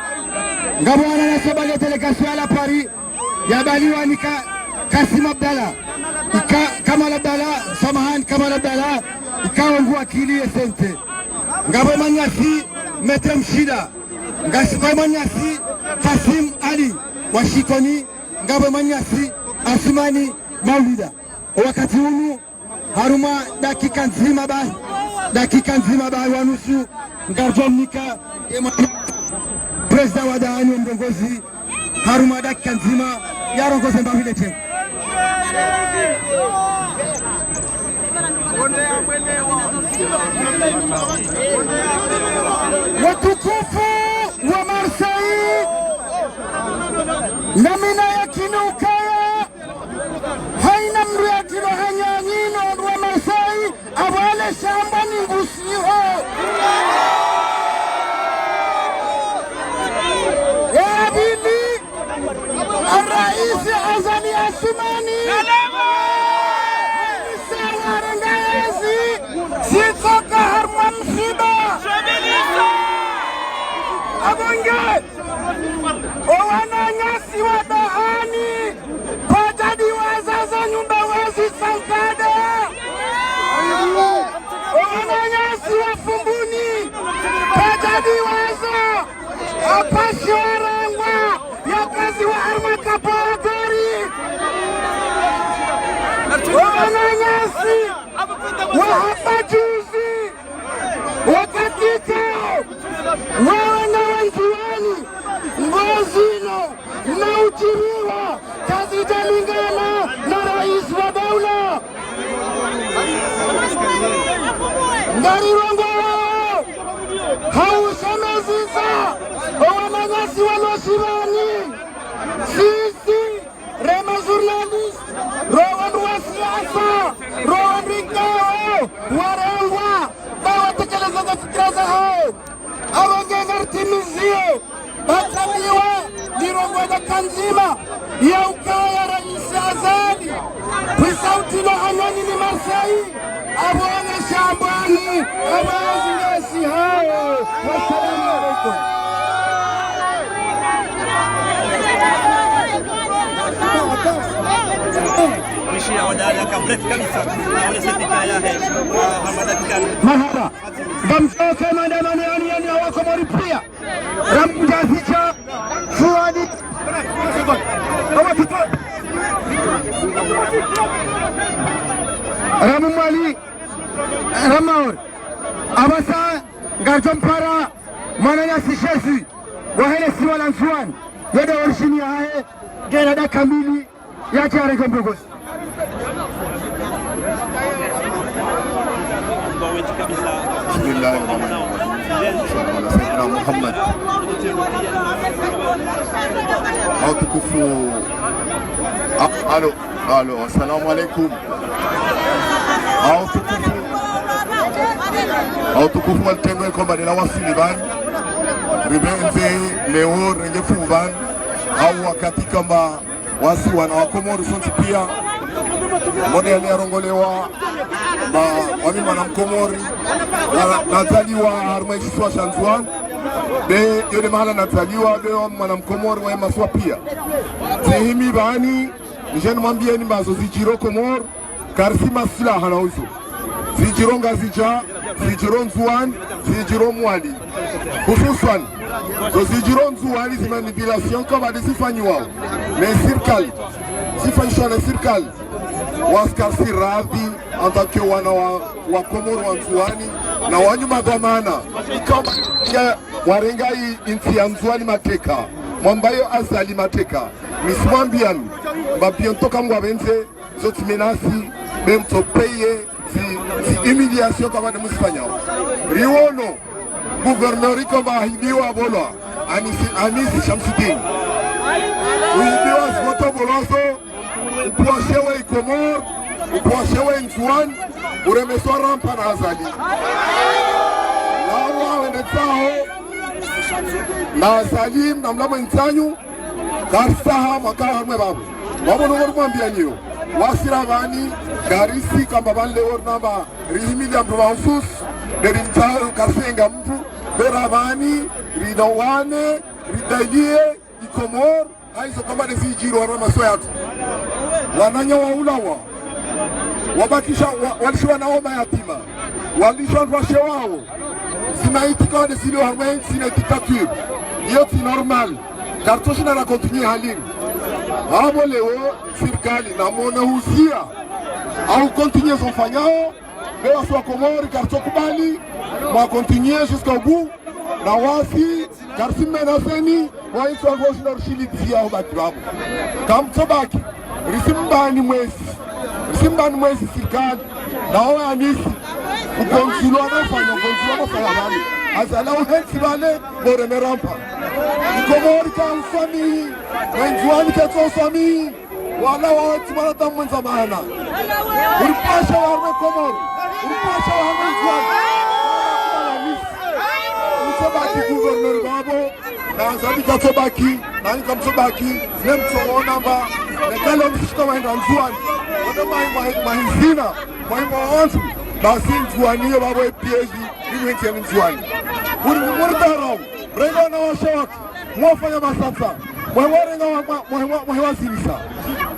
Ngapvo wananyasi wabaliwa délégation ya la Paris, yabaliwa ni Ka-, Kassim Abdallah, ika-, Kamal Abdallah, samahani, Kamal Abdallah, ikao ngu wakili ye C N T. Ngapvo mwananyasi Maître Mshida, ngasi-, ngapvo mwananyasi Kassim Ali wa Shikoni, ngapvo mwananyasi Assoumani Maoulida. Owakati unu, harumwa dakika ndzima bahi, dakika ndzima bahi wa nusu, ngaridjomnika, e mwa-, président wa dahani wa mrongozi, harumwa dakika ndzima, yarongoze mbapvi le tengo. Watukufu wa Marseille, ngamina yakini ukaya, hayina mndru yadjilo hanyanyino wandru wa Marseille, apvo ale shamba ni ngusiho. Ya pvili, Raisi Azali Assoumani, hayisa warenga yezi, sitsoka harumwa msiba. Apvo nge, owananyasi wa dahani, kwadjadiwaza za nyumba wazi sankada. Owananyasi wa Fumbuni, kwadjadiwaza Wa hamba juzi, wakati ikao, wewe na Wandzuwani, ngozi inu, na udjiriwa, kazidjalingana na rais wa daula. Ngarirongowao, ha ushemezeza, owananyasi walo shirani, sisi, re ma journaliste, ro wandru wa siasa, ro wandru ikao, warengwa, ba watekeleza ze fikira zahao. Abo nge ngaritimiziyo, ba tsambiwa, lirongowa daka ndzima, ya ukaya rais Azali, pvwisa utilo hanoni ni Marseille, abo wana shambani, abo wana zingesi hao. Wassalamu alaikum. Marahaba. Ngamdjoka maandamano yanu yanu ya Wakomori pia. Ramdjazidja Ndzuwani. Ramu Mwali. Ramu Maore. Apvasa ngaridjo mpara mwananyasi shezi wahe le siwa la Ndzuwani. Yende origine yahahe, ngena dakika mbili. Yadje yarenge mrongozi. بسم الله الرحمن الرحيم. صلى الله على سيدنا محمد. Watukufu. A-, alo, alo, assalamu alaikum. Watukufu. Watukufu wa litengo ikamba de la wasili pvanu. Ripvendze leo renge fuvu pvanu. Hau wakati kamba wasi wana wa Komori sontsi pia. Modeli yarongolewa, ba, wami mwana Mkomori, na, nazaliwa harumwa ishisiwa sha Ndzuwani. Be, yo de mahala nazaliwa, be wami mwana Mkomori wa masiwa pia. Tsihimi pvanu, nidje nimwambiyeni mba zo zidjiro Komori, karisi masilaha na uzo. Zidjiro Ngazidja, zidjiro Ndzuwani, zidjiro Mwali. Hususwani, zo zidjiro Ndzuwani zi manipulation kamba de zifanyiwao ne sirikali. Zifanyiswa ne sirikali. Wasi karisi radhi, en tant que wana wa, wa Komori wa Ndzuwani, na wanyu madhwamana. Ikamba ya warenga i, intsi ya Ndzuwani mateka. Mwambayo Azali mateka. Nisimwambiyani, mba bientôt kangwapvendze, zo tsi menace, be mtso payer, zi, zi humiliation kamba de muzifanyao. Riwono, gouverneur ikamba ahibiwa bolwa, Anisi, Anisi Shamsidine. Uhibiwa zimoto bolwazo, upvwashewe i Komori, upvwashewe Ndzuwani, uremeswa rampa na Azali. Lawa wende tsaho, na Azali, na mlamwe ntsanyu, karitsaha mwaka harumwe pvapvo. Wapvo nongo rimwambiyaniyo. Wasi ra pvanu, karisi kamba pvanu leo rinamba rihimiliya mndru mahususi, de ritsaho karisi enga mndru, be ra pvanu, rinowane, ridaliye, i Komori, haizo kamba de zidjiro harumwa masiwa yatru. Wananya waulawa. Wabakisha, wa, walishiwa na wo mayatima. Walishiwa wandru washe wawo. Zina itika wade zilio harumwa entsi na dictature. Iyo tsi normal. Karitsoshinda ra continuer hali inu. Apvo leo, sirikali, namwone huzia. Au continuer zo mfanyao, be wasi wa Komori, karitsokubali, mwa continuer jusqu'au bout, na wasi, karisi menaceni, wa itso wandru woshinda rushilidzia ho baki pvapvo. Kamtsobaki, risimbani mwezi, risimbani mwezi sirikali, na wo Anisi, ugonzulwa na ufanya, ugonzulwa na ufanya pvale. Azali uhentsi pvale, ngoreme rampa. I Komori kamswamihi, mwe Ndzuwani ketso uswamihi, wala wotsi mwanadamu mwendza maana. Uripvasha wa harumwe Komori, uripvasha wa harumwe Ndzuwani. Mtsobaki gouverneur pvapvo, na Azali katsobaki, na nyi kamtsobaki, ne mtsoona mba, ne kale msishika wahenda Ndzuwani. Wone mahi, mahi, mahizina, mahi mwa wantru, basi Ndzuwani iyo pvapvo e piège, inu hentsi ya Ndzuwani. Uri, uri dharau, renga wanawashe watru, mwafanya masatsa, mwe warenga wa, mwa, mwa, mwa, mwa wazirisa.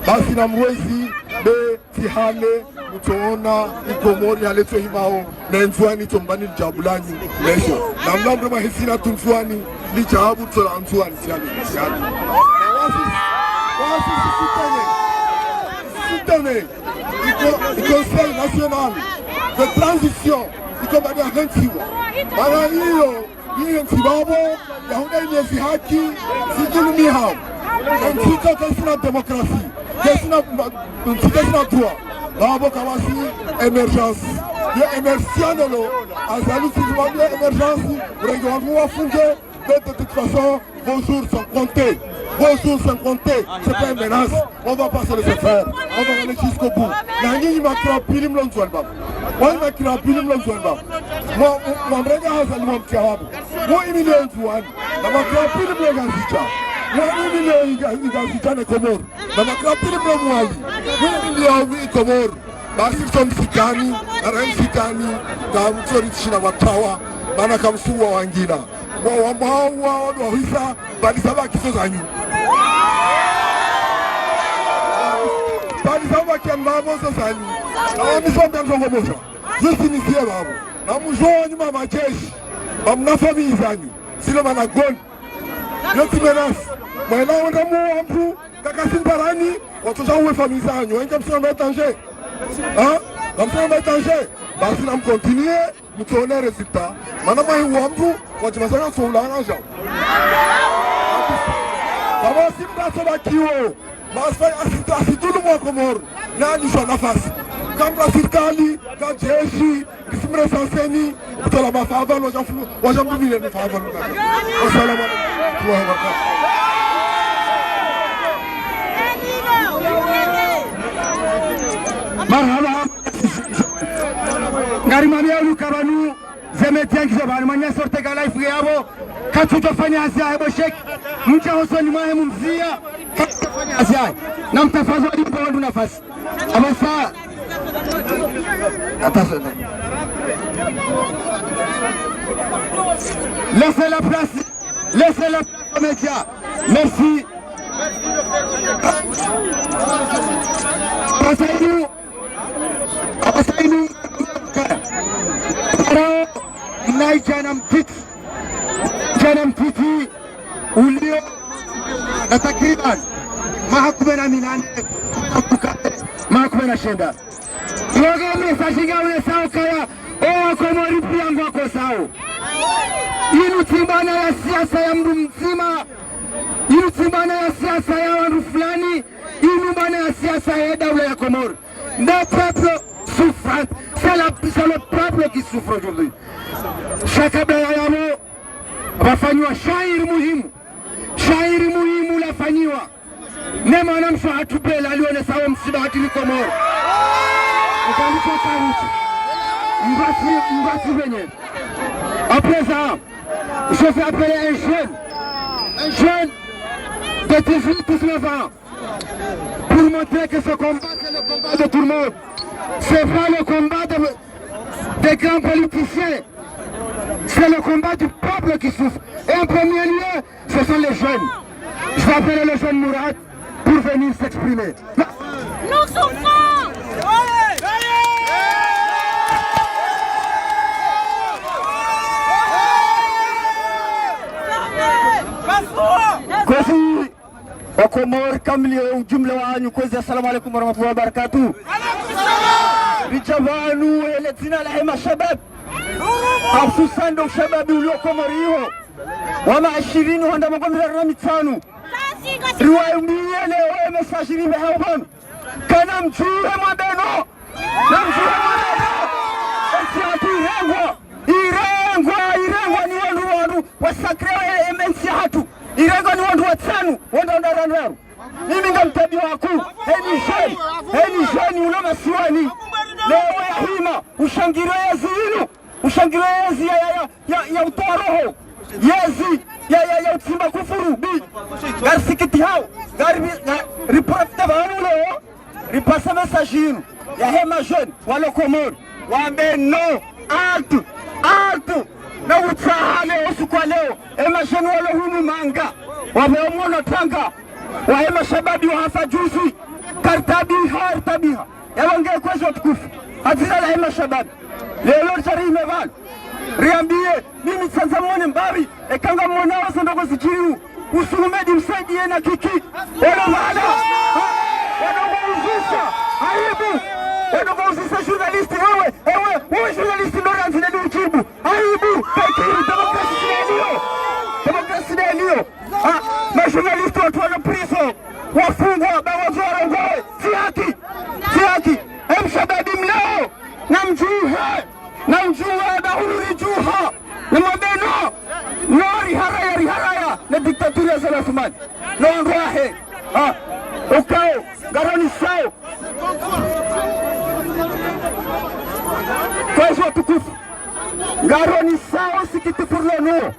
Basi na mrwezi, be, tsi hale, mtsoona, i Komori hale tso himao, na Ndzuwani tso mbani djabu lanyu, lesho. Na mlambe mahizina tu Ndzuwani, ni djabu tso la Ndzuwani, tsi hale, tsi hale. Wasi, wasi sisi tene. Sisi Tene, i co-, i Conseil National de Transition, iko baada ya hentsiwa. Mana iyo, iyo ntsi babo, yahuda inezi haki, zidhulumiha. Ntsi ka kaisina démocratie, kaisina ma-, ntsi kaisina droit. Babo kawasi émergence. Yo émergence lo, Azali si babo émergence, urenge wandru wafunge, mais de toute façon, vos jours sont comptés. Vos jours sont comptés. C'est pas une menace. On va pas se laisser faire. On va aller jusqu'au bout. Na nyinyi makira pili mlo Ndzuani babo. Wa makira pili mlo Ndzuani babo. Mwa, mwa mrenge Azali mwa mtia babo. Mwa imi le Ndzuani. Na makira pili mlo Ngazidja. Mwa imi le Nga-, Ngazidja ne Komori. Na makira pili mlo Mwali. Mwa imi le Awi Komori. Basi tso msikani, ara msikani, nga mtsori tshina watawa, mana kamsuwa wangina. Mwa, wa, mwa, wa, wa, wa, hisa, bali zaba kiso zanyu. Bali zaba kia mbabo so zanyu. Na wa misombe ndrongo moja. Zusi nisiye babo. Na mujo wanyu mama jeshi. Bamna famiyi zanyu. Silo mana goni. Yo tsi menace. Mwena wenda mu wambu, kaka simparani, watsoja uwe famiyi zanyu. Wenge msina mba étranger. Ha? Msina mba étranger. Basi na mcontinue, mtsone résultat. Mana mwa hiwa mbu, wadjima zanyu so ulanga jao. Kama si mda so bakiwo. Masfa asi-, asitulu mwa Komori. Nani sha nafasi. Kamra sirikali, ka jeshi, Isimre sanseni, kutola mafava, waja mfu-, waja mdumile mafava. Assalamu alaikum warahmatullahi wabarakatuh. Marhaba. Ngari mami ya luka banu, zeme tiangi za banu, manya sorte ga life yabo, katsuto fanya hazi ya hebo shek, mcha hosoni mwahe mumzia, katsuto fanya hazi ya. Na mtafadhali mpa wandru nafasi. Abasa. Attention. Laissez la place. Laissez la place aux médias. Merci. Abasa inu. Abasa inu. Para. Mna ijana mtiti. Ijana mtiti. Ulio na takriban maha kume na minane, maha kume na shenda. Iwaga message nga ule sao kaya, o Wakomori pia ngwakosao. Inu tsi mbana ya siasa ya mndru mdzima. Inu tsi mbana ya siasa ya wandru fulani. Inu mbana ya siasa ya daula ya Komori. Le peuple souffrant. C'est la, c'est le peuple qui souffre aujourd'hui. Sha kabla ya yabo, pvafanyiwa shairi muhimu. Shairi muhimu lafanyiwa. Ne mwanamshe hatru Bela alionesao msiba hatru ni Komori. Ukandika karuti. Mbasi, mbasi venye. Après ça, je fais appeler un jeune. Un jeune de dix-huit, dix-neuf ans. Pour montrer que ce combat, c'est le combat de tout le monde. C'est pas le combat de, des grands politiciens. C'est le combat du peuple qui souffre. Et en premier lieu, ce sont les jeunes. Je vais appeler le jeune Mourad pour venir s'exprimer. Nous souffrons. Kosi. Wakomori kamili, ujumla wanyu, kwezi, assalamu alaikum warahmatullahi wabarakatuh. Ridja pvanu, hele dzina lahe mashabab. Hususan ndo ushababi ulio Komori iho. Wa maha ishirini hwenda makomi miraru na mitsanu. Riwayumbiye leo ye message ripvehao pvanu. Kana mdjuwe mwambeno. Na mdjuwe mwambeno. Entsi yahatru irengwa. Irengwa, irengwa ni wandru, wandru wasakre ye, ye entsi yahatru. Irengwa ni wandru watsanu, wandru, wandru, wandru. Mimi ngamtabiho haku, heni jeune, heni jeune ulo masiwani. Leo yahima, ushangiro yezi inu, ushangiro yezi ya, ya, ya, ya, ya utoa roho, yezi ya, ya, ya utsimba kufuru, bi. Ngarisikitihao, ngari, ngari profite pvanu leo. Ripase message inu yahe ma jeunes walo Komori, wambe non, halte, halte. Na utsaha leo, usiku wa leo, ye ma jeunes walo hunu Manga, wambe omwono tanga, wahe mashababi wahafa juzi, karitabiha, karitabiha. Yabo nge kwezi watukufu, ha dzina lahe mashababi. Leo ridja rihime pvanu. Riambiye, mimi tsandza mwone mbapvi, eka ngamwonao ze ndrongo zidjiriyo. Usuhume di msaidiye na kiki. Wano pvala. Ha? Wano kuuzisa. Ha? Wandru wauzisa journaliste, wewe, ewe, wewe journaliste ndo randzi nde udjibu. Aibu, fakiri, démocratie tsi nde iyo. Démocratie tsi nde iyo. Ah, ma journaliste watru walo prison, wafungwa, ba wazo warongowe. Tsi haki. Tsi haki. Em shababi mnao, namdjuhe. Namdjuhe, ba hururi djuha. Nimwambe no. No, riharaya, riharaya. Ne dictature ya Azali Assoumani. No, ndwahe. Ah, ukao, ngaronisao. Kwezi watukufu. Ngaronisao sikitifu lonu.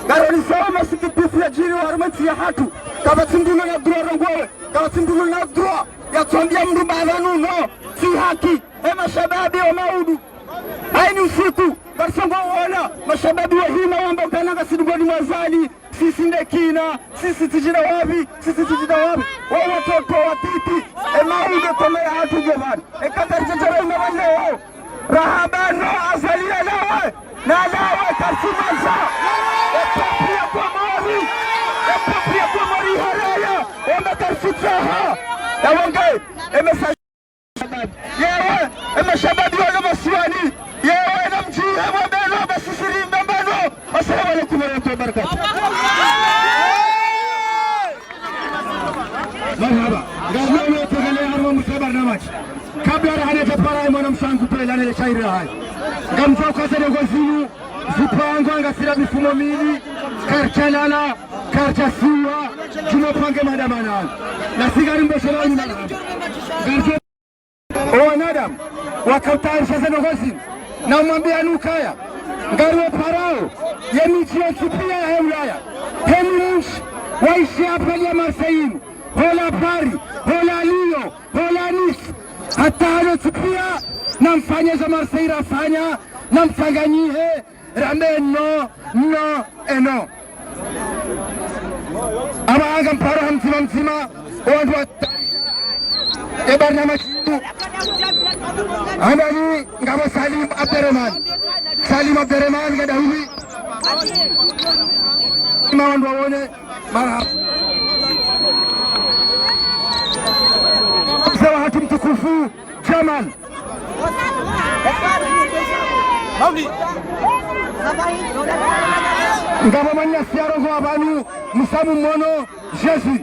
Ngaronisao masikitifu yadjiri harumwa entsi yahatru. Kapvatsi mndru ulo na droit yarongowe. Kapvatsi mndru ulo na droit yatwambia mndru ba pvanu no. Tsi haki. E mashababi wa maudu. Haini usiku, ngarisongo wona, mashababi wahima wamba ukana ngasi dungoni mwa Azali, sisi nde kina, sisi tsidjira wapvi, sisi tsidjira wapvi, wa watoto watiti, e maudu toma yahatru djevani, e katari tsidjara ina wale wao. Rahaba no Azali nalawe, nalawe kartsi mandza, e peuple ya Komori, e peuple ya Komori haraya, wamba kartsi tsaha, ya wange, e message. Yewe, e mashababi walo masiwani. Yewe, namdjuhe mwambe no, ba sisi rimbe mbano. Assalamu alaikum warahmatullahi wabarakatuh. Marhaba. Ngamno mwe tegele harumwa msaba na maji. Kabla rahane tapara mwana msangu pela ne shairi hai. Ngamdjo kaza ndrongoo zinu, zipangwa ngasira mifumo mili, kartsi lala, kartsi siwa, djuma pange madamana. Na sigari mbeshela ni marhaba. Ngamdjo O wanadamu, wakautayarisha ze ndrongoo zinu, namwambia nukaya, ngariwo parao, ye midji yontsi pia ya Ulaya, heni mdji, waishi hapvali ya Marseille inu, hola Paris, hola Lyon, hola Nice, hata halo tsi pia, namfanye za Marseille rafanya, namtsanganyihe, rambe no, no, e no. Aba anga mparo ha mdzima mdzima, o wandru wa e barnamaj. Handani ngapvo Salim Abderemane. Salim Abderemane, ngadahumi. Ima wandru wawone, marahaba. Mze wahatru mtukufu, Jamal. Ngapvo mwananyasi yarongowa pvanu, Musa Mumono, Jésus.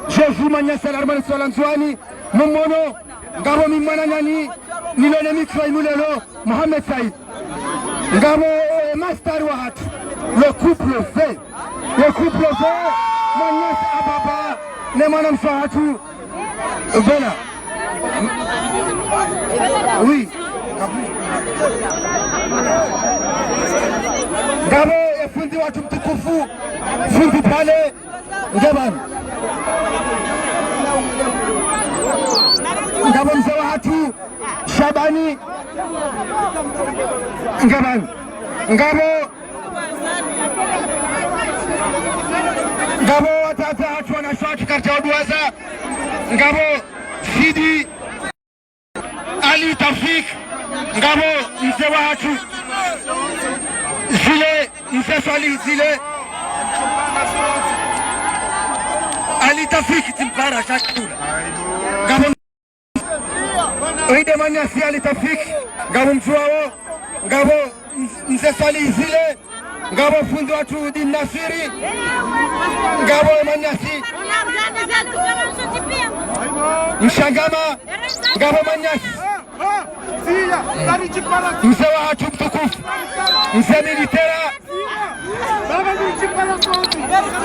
Jésus mwananyasi harumwa le isiwa la Ndzuwani, Mumono. Ngapvo mi mwananyani, nilo ne micro inu lelo, Mohamed Said. Ngapvo, eh, mastar wahatru, le couple V. Le couple V, mwananyasi Ababa, ne mwanamshe wahatru, Bella. Oui. Ngapvo e fundi wahatru mtukufu, fundi Pale, nge pvanu. Ngapvo mze wahatru, Shabani, nge pvanu. Ngapvo, ngapvo watata wahatru wanashe wahatru kartsi uduwaza. Ngapvo Sidi Ali Tafik, ngapvo mze wahatru Zile, mze Swali Zile. Ali Tafik timpara shakula. Ngapvo Oyi nde mwananyasi Ali Tafik, ngapvo mdjuwawo, ngapvo mz-, mze Swali Zile, ngapvo fundi wahatru Din Nasiri, ngapvo mwananyasi Mshangama, ngapvo mwananyasi mze wahatru mtukufu, mze Militera,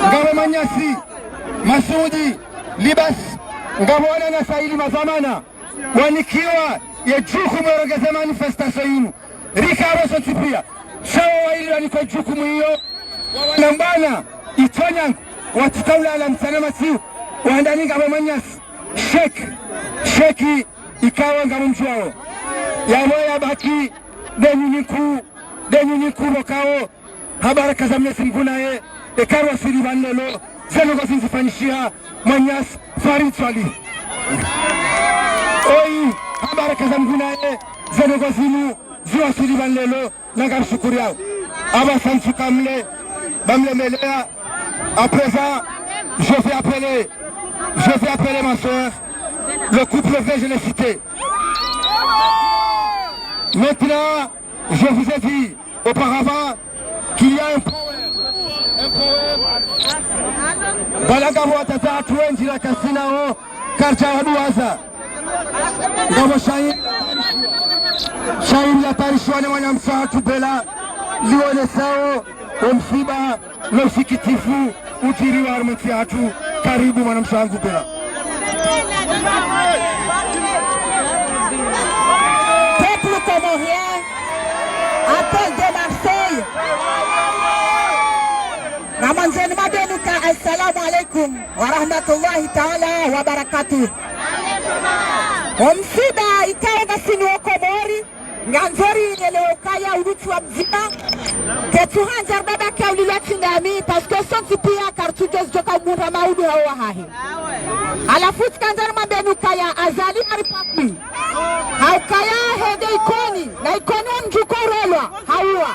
ngapvo mwananyasi Masudi Libas, ngapvo wananyasi ili madhwamana wanikiwa ye jukumu ya urongeza manifestation inu. Rika apvo sontsi pia, sha wo waili wanikwa jukumu iyo, wawana mbwana, itso nyangu, watsika ulala mtsana masihu, wa handani ngapvo mwananyasi Sheikh, Sheikh ikao ngapvo mdjuwawo. Yapvo yabaki, nde nyunyi nkuu, nde nyunyi nkuu pvo kawo, ha baraka za Mwenyezi Mungu naye, eka rwaswili pvanu lelo, ze ndrongoo zinu zifanyishiha, mwananyasi Farid Swalihi. Oyi, ha baraka za Mungu naye, ze ndrongoo zinu ziwaswili pvanu lelo, na ngamshukuriyao. Aba santsu kamle, bamlemeleya, à présent, je vais appeler, je vais appeler ma sœur, le couple V, je l'ai cité. Maintenant, je vous ai dit auparavant qu'il y a un problème. Un problème. Voilà, ngapvo wadzadze hatru wendji rakasinao, kartsa waduwaza. Ngapvo shairi, shairi laparishwa ne mwanamshe hatru Bella, lionesao omsiba no usikitifu udjiriwa harumwa entsi yahatru. Karibu mwanamshe wangu Bella. Peuple comorien, appel de Marseille. Namwandzeni mwambe nuka, assalamu alaikum wa rahmatullahi taala wa barakatuh. Omsiba ikao ngasinawo Komori, ngandzo rielewe ukaya ulutsi wa mdzima. Ketsuhandza ribaba kaulilwa tsi ndami, parce que sontsi pia karitsudjo zidjoka mundra maudu hau wahahe. Halafu tsikandza rimwambeni ukaya Azali haripakwi. Haukaya hende Ikoni, na Ikoni wo mdji ukorolwa, hauwa.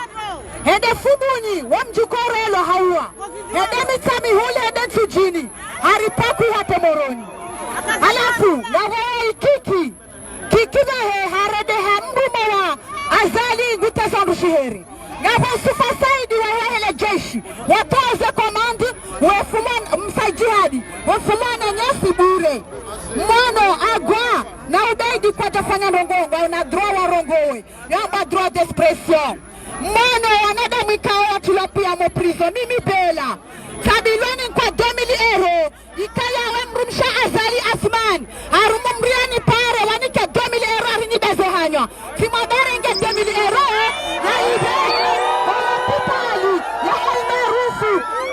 Hende Fumbuni, wo mdji ukorolwa, hauwa. Hende Mitsamihuli, hende Ntsudjini, haripakwi hata Moroni. Halafu, ngapvo Kiki, Kiki pvahe harendeha mrume wa Azali ngutsaho ndru shiheri. Ngapvo Sufa Saidi wahe hele jeshi, watoze commande, wefumwa msa jihadi, wefumwa na nyasi bure. Mwono Agwa na Ubeidi kwadjafanya ndrongoo, ngwaona droit warongowe, yamba droit d'expression. Mwono wanadamu ikao watrilwa pia mo prison, mimi Bella. Tsabilwa ninkwa deux mille euros, ikaya we mdrumshe Azali Assoumani, harumwa mdru yanipare, wanike deux mille euros hari nibeze hanywa. Tsimwambare nge deux mille euros, ya ibe, ho lapitali, ya El Maarouf,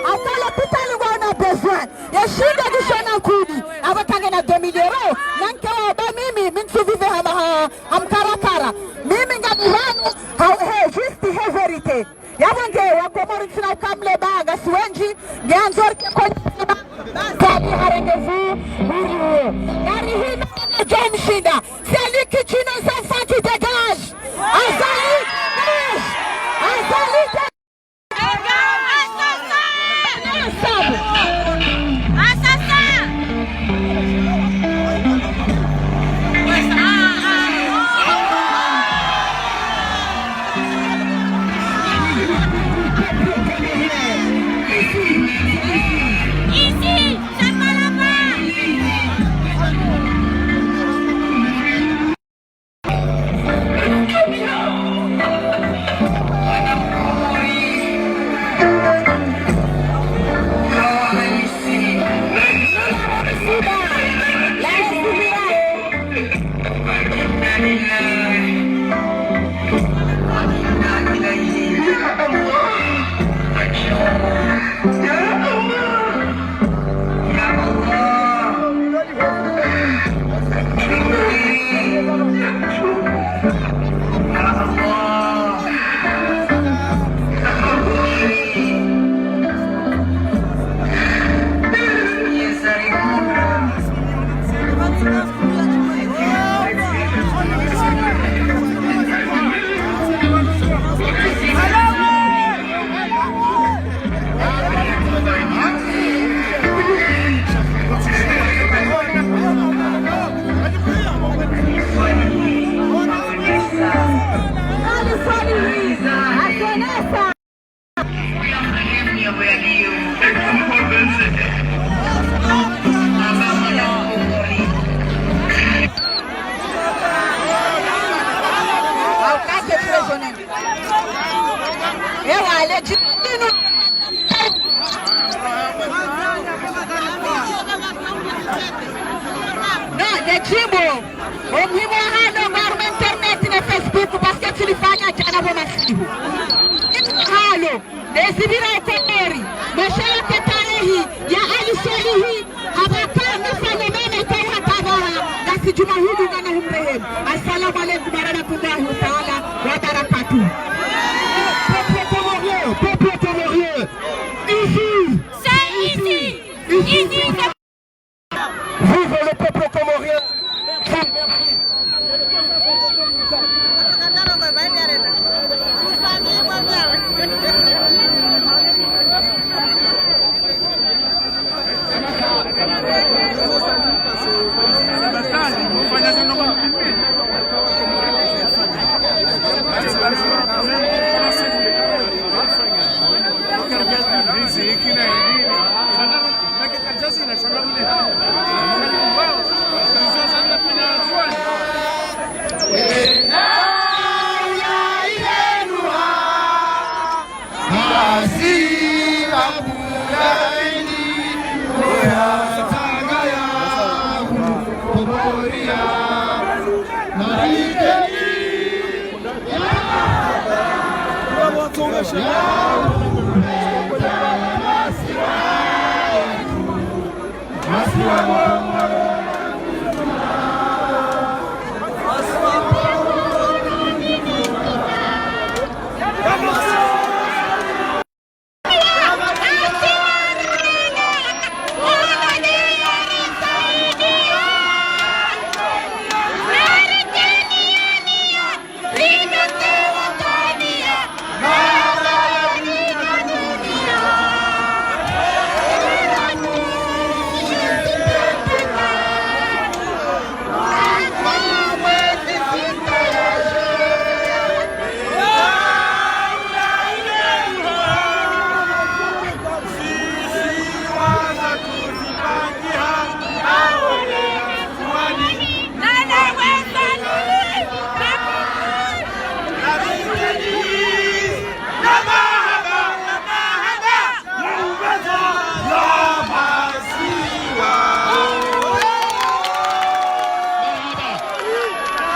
hata lapitali ngwaona besoin, yeshinde kushona nkudi, apvo kangena deux mille euros, nanke wamba mimi, mi ntsu vivre hama ha, ha mkarakara. Mimi ngami pvanu, ha, he, juste he vérité. Yapvo nge wakomori ntsina ukamle ba ngasi wendji, nge andzo rike konyima, kadi harenge vu, uriwo. Nari hima na djo mshinda. Celui qui tue nos enfants qui dégage. Azali dégage. Azali dégage. Assassin. Assassin. Ici, c'est pas là-bas. Ewa, le djinu. Non, le djimbo. Omuhimu wa halo, ngwa harumwa internet ne Facebook, parce que tsilifanya djana pvo masihu. Halo. Lezibira Komori, mashara ke tarehi ya Ali Swalihi, hapvaka mifano mema ikao hata pvara, ngasi djuma hudu ngana humrehemu. Assalamu alaikum warahmatullahi taala wabarakatuh. Peuple comorien, peuple comorien, ici, c'est ici, ici, c'est Vive le peuple comorien.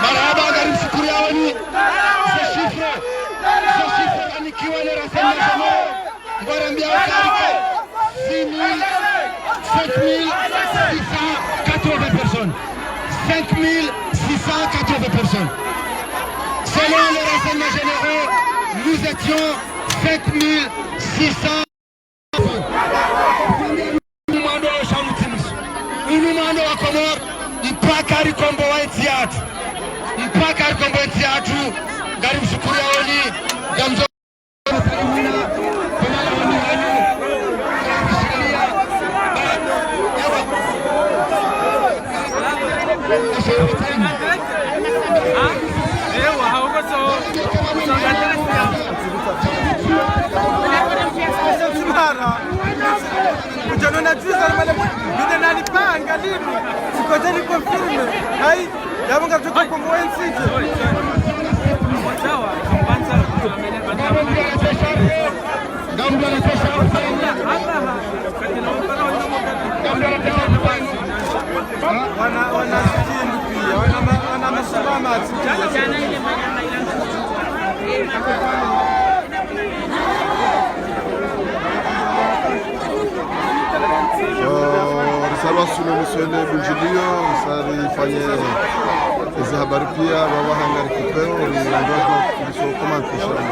Marahaba, ngarimshukuriyaoni. Ze chiffres, ze chiffres zanikiwa ne Rassemblement Généraux. Ngwarambiao ukaya riko six mille, cinq mille six cent quatre-vingts personnes. Cinq mille six cent quatre-vingts personnes. Selon les renseignements généraux, nous étions cinq mille six cents. Unu mwando wa shamutimisu. Unu mwando wa Komori, mpaka rikombowa entsi yatru. Mpaka rikombowa entsi yatru. Ngarimshukuriyaoni, ngamdjo Kudjano na juice alimale, mine nalipanga lini, sikoje ni confirme. Hai, yabo ngamdjo kombowa entsi dje. Wana, wana sitini pia, wana ma-, wana masuba matsi pia. Oh, risala sunu miswele bunjiliyo, risali fanye ezi habari pia, baba hangari kipeo, ri ndio kwa kuliso comment, inshallah.